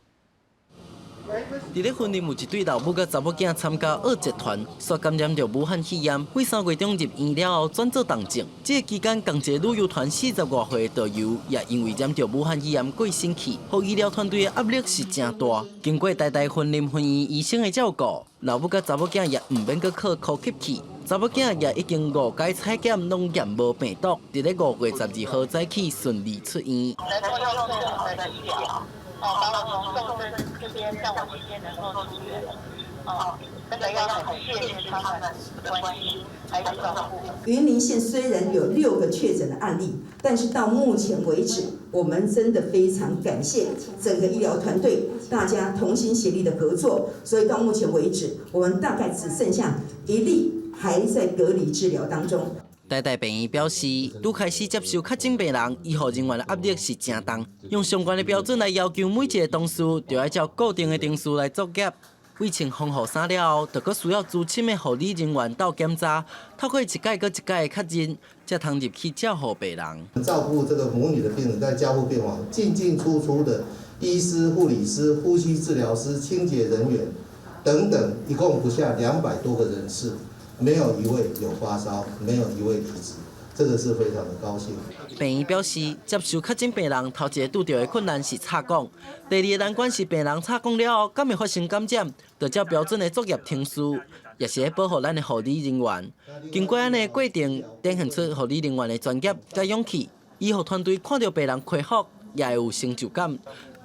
佇咧雲林有一對老母佮查某囝參加澳捷團，煞感染著武漢肺炎，對3月中入院了後轉做重症。這个期間，仝一个旅遊團40外歲的導遊也因為染著武漢肺炎過身去，予醫療團隊的壓力是誠大。經過台大雲林分院醫生的照顧，老母佮查某囝也毋免閣靠呼吸器。查某囝也已經五擺採檢攏驗無病毒，佇咧5月12號早起順利出院。哦，把我送這邊，讓我今天能夠出院。哦，真的要很謝謝他們的關心還有照顧。雲林縣雖然有6個確診的案例，但是到目前為止，我們真的非常感謝整個醫療團隊，大家同心協力的合作。所以到目前為止，我們大概只剩下1例還在隔離治療當中。台大病院表示，拄開始接受確診病人，醫護人員的壓力是誠重，用上懸的標準來要求每一个同事，就愛照固定的程序來作業。為穿防護衫了後，就閣需要資深的護理人員鬥檢查，透過一擺閣一擺的確認，才通入去照顧病人。照顧這個母女的病人，在加護病房進進出出的醫師、護理師、呼吸治療師、清潔人員等等，一共不下200多個人次。沒有一位有發燒，沒有一位離職，這個是非常的高興。病院表示，接受確診病人頭一个拄著的困難是插管，第二个難關是病人插管了後，敢會發生感染，就照標準的作業程序，也是咧保護咱的護理人員。經過按呢過程，展現出護理人員的專業佮勇氣。醫護團隊看著病人恢復，也會有成就感，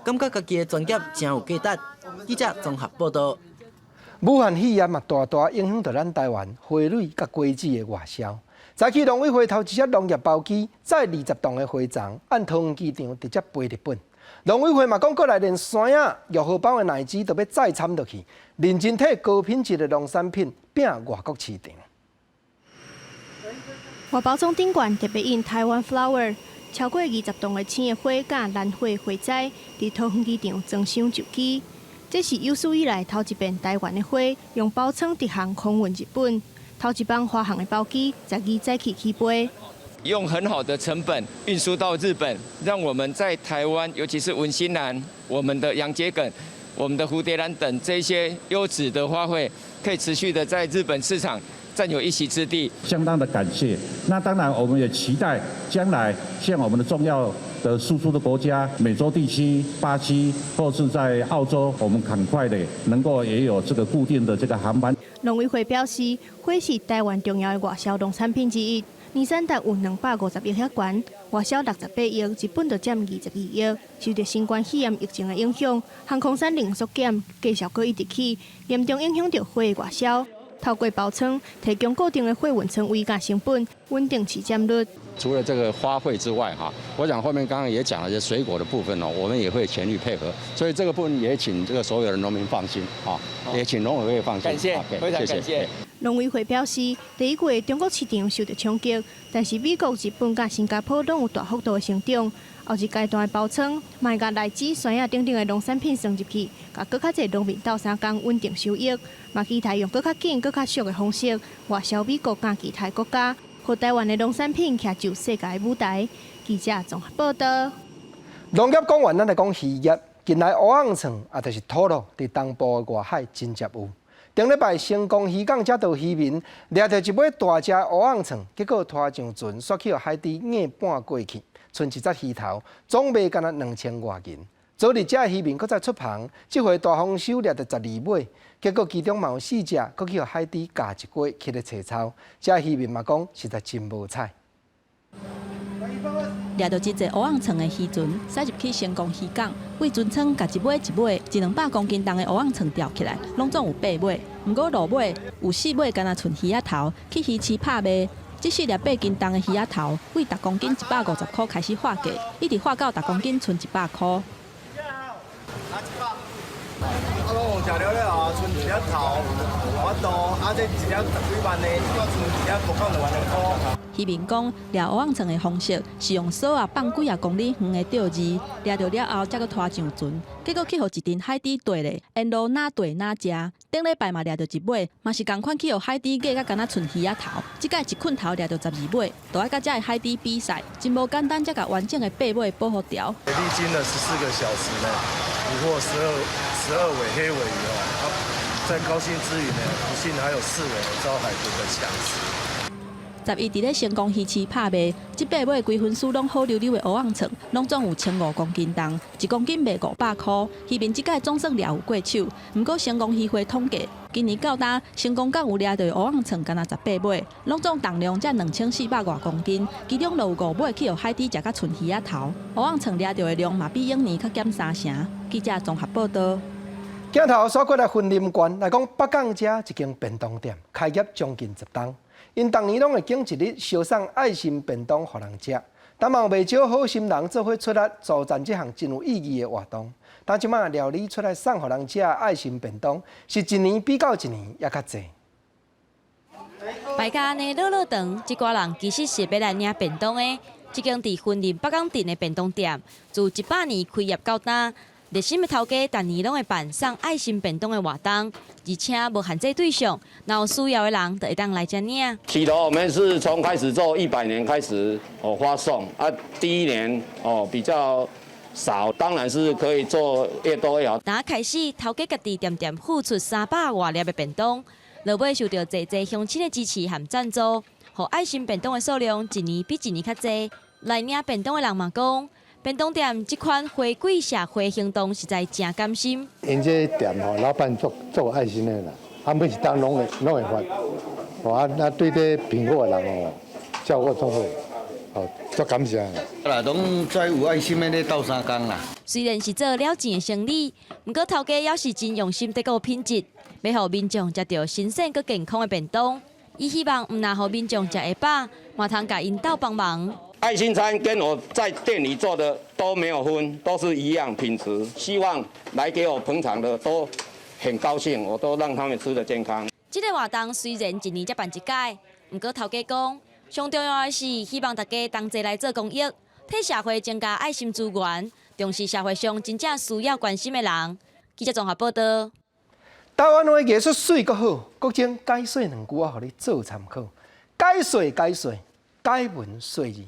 感覺家己的專業誠有價值。記者綜合報道。武漢肺炎嘛，大大影響著咱台灣花蕊佮果子的外銷。早起農委會頭一隻農業包機載20棟的花叢，按桃園機場直接飛日本。農委會嘛講，過來連山仔、玉荷包的奶子都欲再參落去，認真替高品質的農產品拼外國市場。外包裝頂懸特別印 Taiwan Flower，超過20棟的青的花佮蘭花花栽，佇桃園機場裝箱就機。這是有史以來頭一遍台灣的花用包艙直航空運日本，頭一班華航的包機12早起起飛。用很好的成本運輸到日本，讓我們在台灣，尤其是文心蘭、我們的洋桔梗、我們的蝴蝶蘭等這些優質的花卉，可以持續的在日本市場佔有一席之地。相當的感謝。那當然，我們也期待將來像我們的重要的輸出的國家，美洲地區、巴西或是在澳洲，我們趕快的能夠也有這個固定的這個航班。農委會表示，花是台灣重要的外銷農產品之一，年產值有250億遐懸，外銷68億，日本就佔22億。受著新冠肺炎疫情的影響，航空產能縮減，價數閣一直起，嚴重影響著花的外銷。透過包艙提供固定的貨運艙位佮成本，穩定市佔率。除了這個花卉之外，哈，我想後面剛剛也講了，這水果的部分哦，我們也會全力配合。所以這個部分也請這個所有的農民放心，啊，也請農委會放心。感謝，非常感謝。農委會表示，第一季中國市場受著衝擊，但是美國、日本佮新加坡攏有大幅度的成長。後一階段的包艙，嘛會共荔枝、山仔等等的農產品送入去，共閣較濟農民鬥相共穩定收益。嘛期待用閣較緊、閣較俗的方式外銷美國佮其他國家，予台灣的農產品徛就世界舞台。記者綜合報道。農業講完，咱來講漁業。近來烏甕蟲，也就是拖羅，佇東部的外海真濟有。頂禮拜成功漁港這道漁民掠著一尾大隻烏甕蟲，結果拖上船，煞去予海豬咬半過去，賰一節魚頭，總賣干焦2000外銀。昨日這漁民閣再出帆，這回大豐收掠著12尾，結果其中嘛有四隻，閣去予海豬咬一過去咧揣草。這漁民嘛講，實在真無彩。掠著這隻烏甕蟲的漁船，駛入去成功漁港，對船艙共一尾一尾一兩百公斤重的烏甕蟲吊起來，攏總有八尾。毋過落尾有四尾干焦賰魚仔頭去魚市拍賣。這四粒8斤重的魚仔頭，對逐公斤150箍開始喊價，一直喊到逐公斤賰100箍。啊，攏有食了了後，賰一粒頭，無法度，啊，這一粒十幾萬的，這賰一粒無可能2萬塊。漁民講，掠烏甕蟲的方式是用索仔放幾仔公里遠的釣餌，掠著了後，才閣拖上船，結果去予一陣海豬綴咧，沿路若綴若食。頂禮拜嘛掠著一尾，嘛是仝款去予海豬咬甲干焦賰魚仔頭。這擺一捆頭掠著12尾，都愛佮這个海豬比賽，真無簡單，才共完整的八尾保護牢。歷經了14個小時呢，捕獲十二尾黑鮪魚哦，啊，在高興之餘呢，不幸還有四尾遭海豚的搶食。十一佇咧成功魚市拍賣，這八尾規身軀攏好溜溜的烏甕蟲，攏總有1500公斤重，1公斤賣500箍。漁民這擺總算掠有過手，毋過成功漁會統計，今年到今成功港有掠著烏甕蟲，干焦18尾，攏總重量才2400外公斤，其中就有五尾去予海豬食甲賰魚仔頭。烏甕蟲掠著的量嘛比往年較減三成。記者綜合報道。鏡頭煞過來雲林縣來講，北港遮一間便當店開業將近10冬。𪜶逐年攏會揀一日相送愛心便當予人食，但嘛有袂少好心人做伙出力助贊這項真有意義的活動。但這擺料理出來送予人食的愛心便當，是一年比較一年猶較濟。排甲按呢落落長，這寡人其實是欲來領便當的。這間佇雲林北港鎮的便當店，自100年開業到今，熱心的頭家逐年攏會辦送愛心便當的活動，而且無限制對象，若有需要的人就會當來遮領。起頭我們是從開始做100年開始哦發送啊，第一年哦比較少，當然是可以做越多越好。打開始，頭家家己恬恬付出300外粒的便當，落尾受著濟濟鄉親的支持和贊助，予愛心便當的數量一年比一年較濟。來領便當的人嘛講，便當店這款回饋社會行動實在誠甘心。𪜶這店吼，老闆足足有愛心的啦，啊每一冬攏會發，啊啊對這貧苦的人吼，照顧足好，哦，足感謝。啦，攏遮有愛心的咧鬥相共啦。雖然是做了錢的生意，毋過頭家猶是真用心佇顧品質，欲予民眾食著新鮮閣健康的便當。伊希望毋但予民眾食會飽，嘛通共𪜶鬥幫忙。愛心餐跟我在店裡做的都沒有分，都是一樣品質。希望來給我捧場的都很高興，我都讓他們吃得健康。這个活動雖然一年才辦一擺，毋過頭家講，上重要的是希望大家同齊來做公益，替社會增加愛心資源，重視社會上真正需要關心的人。記者綜合報道。台灣話藝術媠閣好，國珍解說兩句仔，予你做參考。解說解說，解文說字。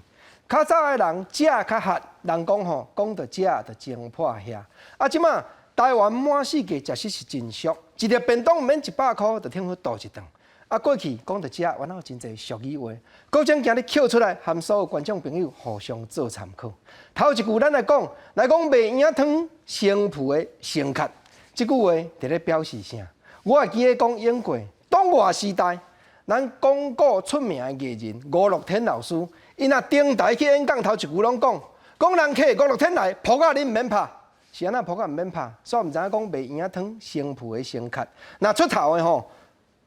較早的人食較喝，人講吼，講著食就情破遐。啊，這馬台灣滿世界食食是真俗，一粒便當毋免100箍，就聽去度一頓。啊，過去講著食，原來有真濟俗語話。國珍今日抾出來，和所有觀眾朋友互相做參考。頭一句咱來講，來講袂影湯生浮的生殼，這句話佇咧表示啥？我會記得講演過，黨外時代，咱講古出名的藝人吳樂天老師，伊若登台去演講，頭一句攏講，講人客吳樂天來，噗仔恁毋免拍，是按怎噗仔毋免拍？所以毋知影講袂影湯生浮的生殼，若出頭的吼，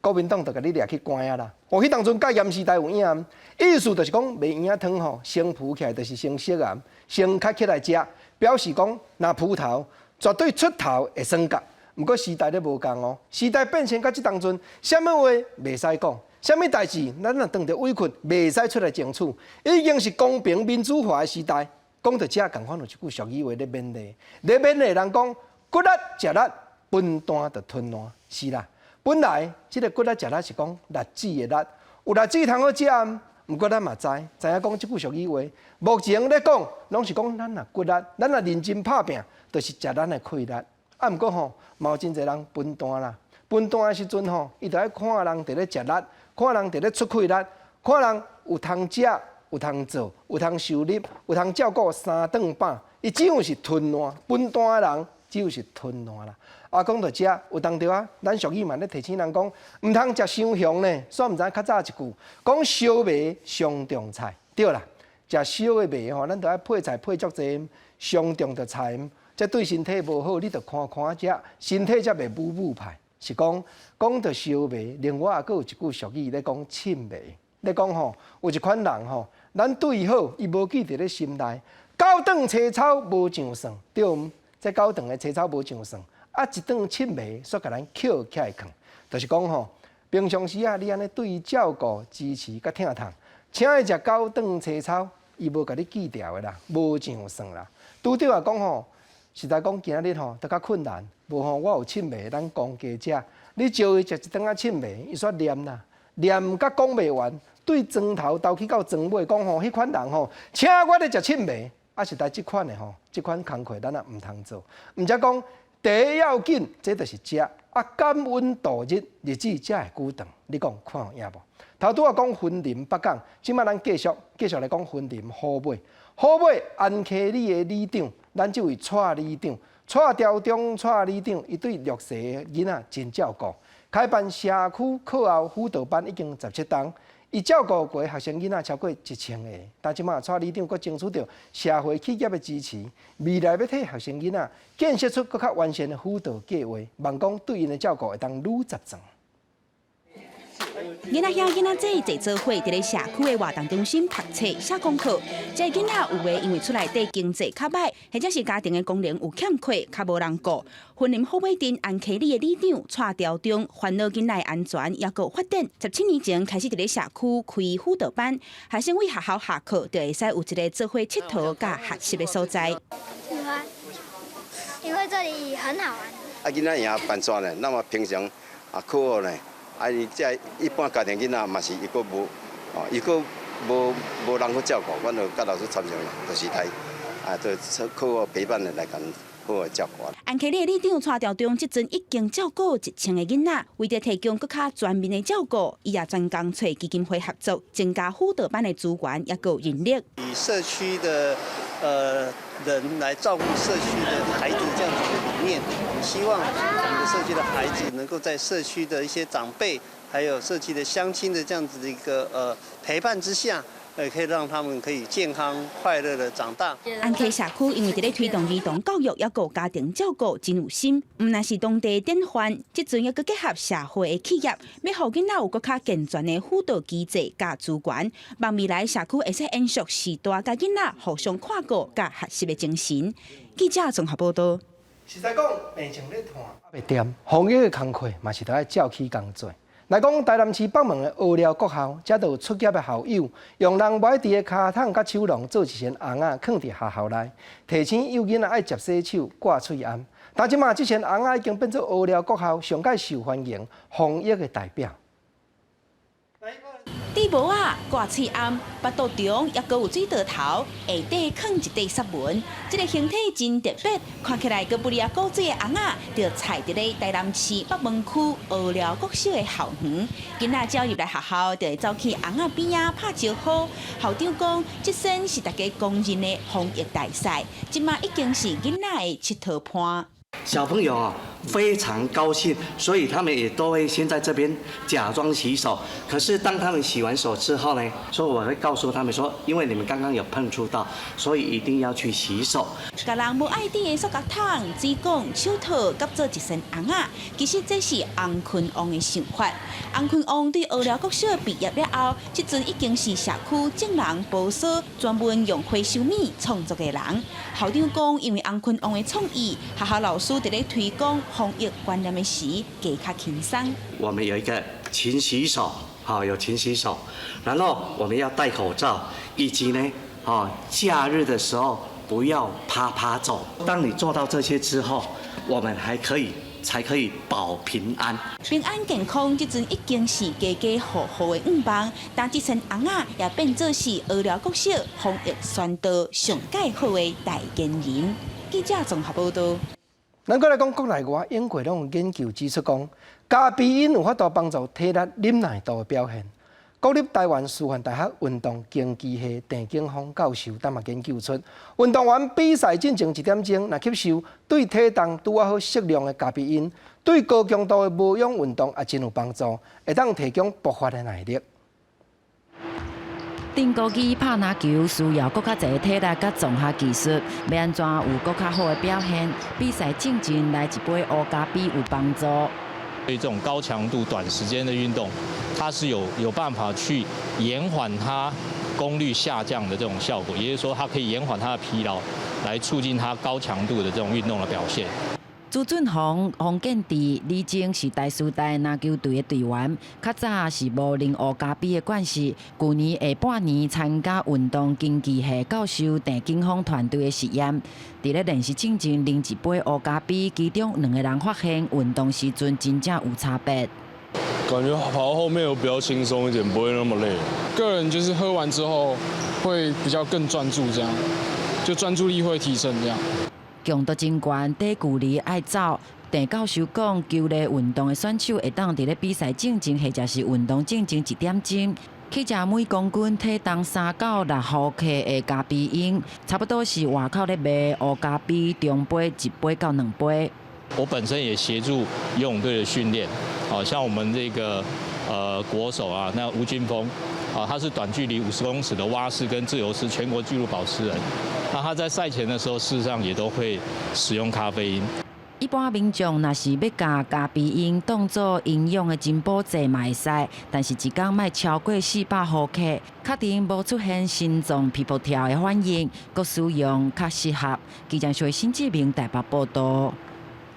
國民黨就共你掠去關啊啦！哦，彼當陣戒嚴時代有影，意思就是講袂影湯吼，生浮起來就是生色癌，生殼起來食，表示講若浮頭絕對出頭會耍角。毋過時代咧無仝哦，時代變遷到這當陣，啥物話袂使講，啥物代誌咱若當著委屈，袂使出來爭取，已經是公平民主化的時代。講著這仝款有一句俗語話咧勉勵，咧勉勵人講骨力食力，分段就吞爛，是啦。本來這个骨力食力是講栗子的栗，有栗子通好食，毋過咱嘛知，知影講這句俗語話，目前咧講，攏是講咱若骨力，咱若認真拍拚，就是食咱的氣力。啊，毋過吼，嘛有真濟人分段啦，分段的時陣吼，伊就愛看人佇咧食力，看人佇咧出氣力，看人有通食，有通做，有通收入，有通照顧三頓飽，伊只有是吞爛，分段的人只有是吞爛啦。啊，講到這，有當著啊，咱俗語嘛咧提醒人講，毋通食傷雄呢。煞毋知較早一句，講燒麥傷重菜，對啦，食燒的麥吼，咱著愛配菜配足濟，傷重著菜，這對身體無好，你著看看食，身體才袂母母歹。是講講著燒麥，另外閣有一句俗語咧講凊麥，咧講吼，有一款人吼，咱對伊好，伊無記佇咧心內。九頓青草無上算，對毋？這九頓的青草無上算。啊！一頓凊麥，煞共咱抾起來囥，就是講吼，平常時啊，你按呢對伊照顧、支持佮疼痛，請伊食九頓青草，伊無共你記牢的啦，無上算啦。拄著啊講吼，實在講今日吼都較困難，無吼我有凊麥，咱公家食，你招伊食一頓仔凊麥，伊煞念啦，念甲講袂完，對床頭鬥去到床尾講吼，彼款人吼，請我咧食凊麥，啊，實在這款的吼，這款工課咱也毋通做，毋才講。第一要緊，這就是食啊，感恩度日，日子才會久長。你講看有影無？頭拄仔講雲林北港，這馬咱繼續繼續來講雲林虎尾。虎尾安溪里的里長，咱這位蔡里長，蔡朝中蔡里長，伊對弱勢的囡仔真照顧，開辦社區課後輔導班已經17冬。伊照顧過學生囡仔超過1000個，但這馬蔡里長閣爭取著社會企業的支持，未來欲替學生囡仔建設出閣較完善的輔導計劃，望講對𪜶的照顧會當愈十全。囡仔兄囡仔姊坐做伙，佇咧社區的活動中心讀冊寫功課。這个囡仔有的因為厝內底經濟較䆀，或者是家庭的功能有欠缺，較無人顧。雲林虎尾鎮安溪里的里長蔡朝中煩惱囡仔的安全，抑閣發展。17年前開始佇咧社區開輔導班，學生為學校下課就會使有一个做伙𨑨迌佮學習的所在。喜歡，因為這裡很好玩。啊，囡仔營辦煞呢，那麼平常啊課後呢？啊，伊這一般家庭囡仔嘛是伊閣無，哦，伊閣無無人去照顧，阮就佮老師參詳，就是來啊，就課後陪伴的來共好好照顧。安溪里的里長蔡朝中，這陣已經照顧1000個囡仔，為著提供閣較全面的照顧，伊也專工揣基金會合作，增加輔導班的資源，抑閣人力。以社區的人來照顧社區的孩子，這樣子。念，我們希望我們的社區的孩子能夠在社區的一些長輩，還有社區的鄉親的這樣子的一個陪伴之下，可以讓他們可以健康快樂的長大。安溪社區因為佇咧推動兒童教育，抑閣家庭照顧真有心，毋但是當地典範，這陣猶閣結合社會的企業，欲予囡仔有閣較健全的輔導機制佮資源，望未來社區會使延續序大佮囡仔互相看顧佮學習的精神。記者綜合報道。實在講，病情咧拖袂掂，防疫的工課嘛是著愛照起工做。來講，台南市北門的蚵寮國校，遮就有出業的校友，用人無愛挃的跤桶佮手籠做一身尪仔，囥佇學校內，提醒幼囡仔愛捷洗手、掛喙罨。但這馬這身尪仔已經變做蚵寮國校上蓋受歡迎防疫的代表。戴帽仔、掛喙罨，腹肚中猶閣有水道頭，下底囥一塊雪紋，這个形體真特別，看起來閣不離啊古水的尪仔，就踅佇咧台南市北門區蚵寮國小的校園。囡仔只要入來學校，就會走去尪仔邊仔拍招呼。校長講，這身是大家公認的防疫大使，這馬已經是囡仔的𨑨迌伴。小朋友啊，非常高興，所以他們也都會先在這邊假裝洗手。可是當他們洗完手之後呢，所以我會告訴他們說，因為你們剛剛有碰觸到，所以一定要去洗手。共人無愛挃的塑膠桶、水管、手套，佮做一身尪仔，其實這是洪坤旺的想法。洪坤旺對蚵寮國小畢業了後，這陣已經是社區眾人婆娑專門用回收物創作的人。校長講，因為洪坤旺的創意，學校老師佇咧推廣防疫觀念的時，加較輕鬆。我們有一個勤洗手，好，有勤洗手，然後我們要戴口罩，以及呢，假日的時候不要趴趴走。當你做到這些之後，我們還可以才可以保平安。平安健康，這陣已經是家家戶戶的願望，但這身尪仔也變做是蚵寮國小防疫宣導上蓋好的代言人。記者綜合報道。咱閣來講國內外，英國攏有研究指出講，咖啡因有法度幫助體力忍耐度的表現。國立台灣師範大學運動競技系鄭景峰教授當嘛研究出，運動員比賽進前一點鐘，若吸收對體重拄仔好適量的咖啡因，對高強度的無氧運動也真有幫助，會當提供爆發的耐力。頂高機拍籃球需要閣較濟體力佮綜合技術，欲按怎有閣較好的表現？比賽進前來一杯烏咖啡有幫助。對這種高強度短時間的運動，它是有辦法去延緩它功率下降的這種效果，也就是說，它可以延緩它的疲勞，來促進它高強度的這種運動的表現。朱俊宏、洪建智、李靜是台師大籃球隊的隊員，較早是無啉烏咖啡的關係。舊年下半年參加運動競技系教授鄭景峰團隊的實驗，佇咧練習進前啉一杯烏咖啡，其中兩个人發現運動時陣真正有差別。感覺跑到後面有比較輕鬆一點，不會那麼累。個人就是喝完之後會比較更專注，這樣就專注力會提升，這樣。強度真懸，短距離愛走。鄭教授講，球類運動的選手會當佇咧比賽進前或者是運動進前一點鐘，去食每公斤體重3到6毫克的咖啡因，差不多是外口咧賣烏咖啡中杯一杯到兩杯。我本身也協助游泳隊的訓練，好像我們這個國手啊，那吳俊峰啊，他是短距離50公尺的蛙式跟自由式全國紀錄保持人。那他在賽前的時候，事實上也都會使用咖啡因。一般民眾若是欲共咖啡因當做營養的增補劑嘛會使，但是一工莫超過400毫克，確定無出現心臟皮膚跳的反應，閣使用較適合。記者徐新志明台北報道。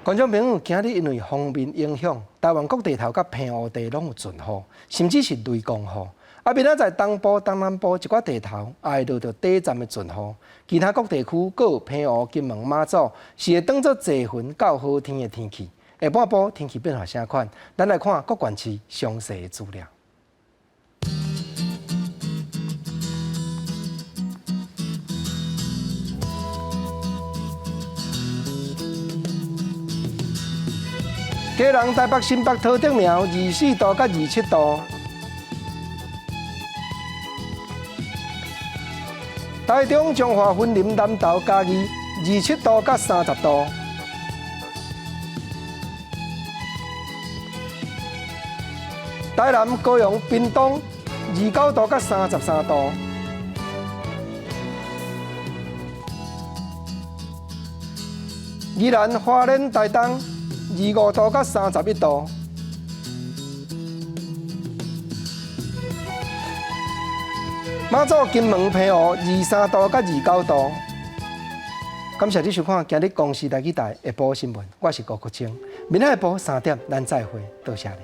觀眾朋友，今日因為鋒面影響，台灣各地頭佮澎湖地攏有陣雨，甚至是雷公雨。啊，明仔載東部、東南部一寡地頭也會落著短暫的陣雨，其他各地區閣有澎湖、金門、馬祖是會當做濟雲到好天的天氣。下半晡天氣變化啥款？咱來看各縣市詳細的資料。基隆、台北、新北、桃竹苗，24度佮27度。台中、彰化、雲林、南投、嘉義，27度佮30度。台南、高雄、屏东29度到33度。宜兰、花莲、台东25度到31度。马祖、金门、澎湖23度到29度。感谢你收看今日公视台语台下晡新闻，我是郭国清。明仔下晡3点，咱再会，多谢你。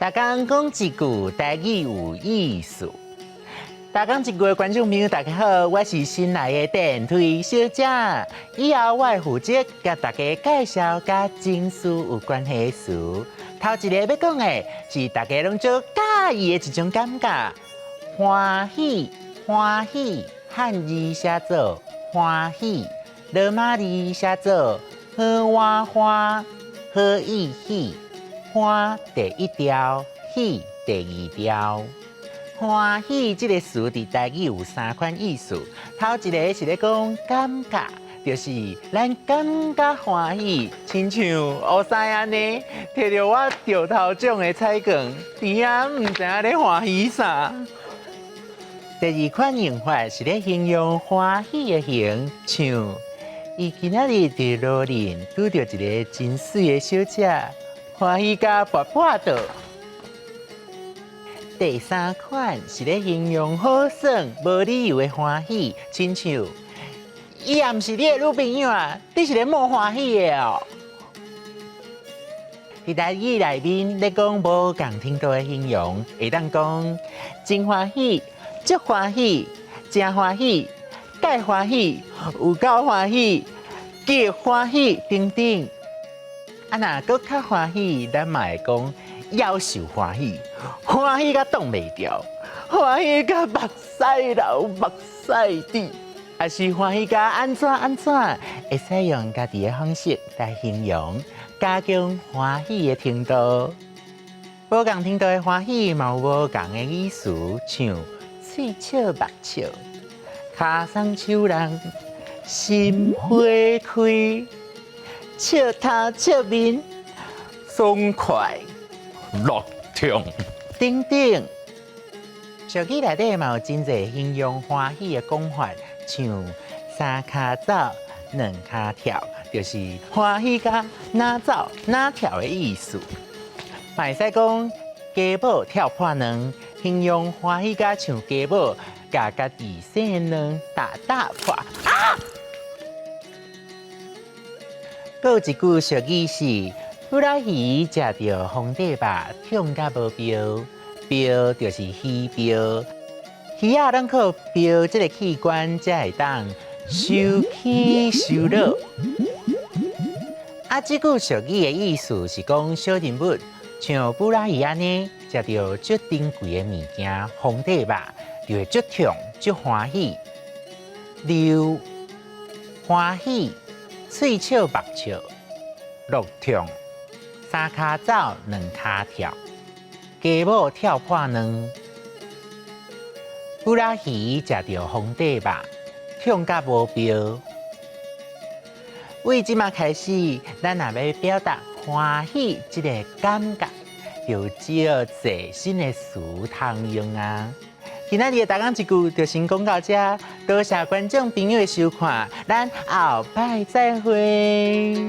逐工講一句台語有意思。逐工一句的觀眾朋友，大家好，我是新來的電梯小姐。以後我會負責共大家介紹佮情緒有關係的詞。頭一個欲講的是大家攏足佮意的一種感覺，歡喜，歡喜，漢字寫做歡喜，羅馬字寫做好碗歡，好意喜。歡第一調，喜第二調。歡喜這个詞佇台語有三款意思。頭一个是咧講感覺，就是咱感覺歡喜，親像烏西按呢，摕著我中頭獎的彩券，甜仔毋知影咧歡喜啥。第二款用法是咧形容歡喜的形，像伊今仔日佇路頂拄著一個真媠的小姐。歡喜甲跋跋倒。第三款是咧形容好耍、無理由的歡喜，親像伊也毋是你的女朋友啊，你是咧莫歡喜的哦。佇台語內面咧講無仝程度的形容，會當講真歡喜、足歡喜、誠歡喜、蓋歡喜、有夠歡喜、極歡喜等等。啊，若閣較歡喜，咱嘛會講夭壽歡喜，歡喜甲擋袂牢，歡喜甲目屎流目屎滴，抑是歡喜甲按怎按怎，會使用家己的方式來形容，加強歡喜的程度。無仝程度的歡喜嘛有無仝的意思，像喙笑目笑，跤鬆手人，心花開。笑頭笑面，爽快、樂痛等等。俗語內底嘛有真濟形容歡喜的講法，像三跤走、兩跤跳，就是歡喜甲哪走哪跳的意思。嘛會使講雞母跳破卵，形容歡喜甲像雞母共家己生的卵打打破。啊！閣有一句俗語是：布拉魚食著皇帝肉，痛甲無標，標就是魚鰾。魚仔攏靠鰾這个器官才會當收起收落。啊，這句俗語的意思是講小人物像布拉魚按呢，食著足珍貴的物件，皇帝肉就會足痛足歡喜，溜歡喜。喙笑目笑，落痛，三跤走，兩跤跳，雞母跳破卵。烏拉魚食著皇帝肉，痛甲無標。為這馬開始，咱若欲表達歡喜這个感覺，就借濟新的詞通用啊。今仔日的逐工一句就先講到這，多謝觀眾朋友的收看，咱後擺再會。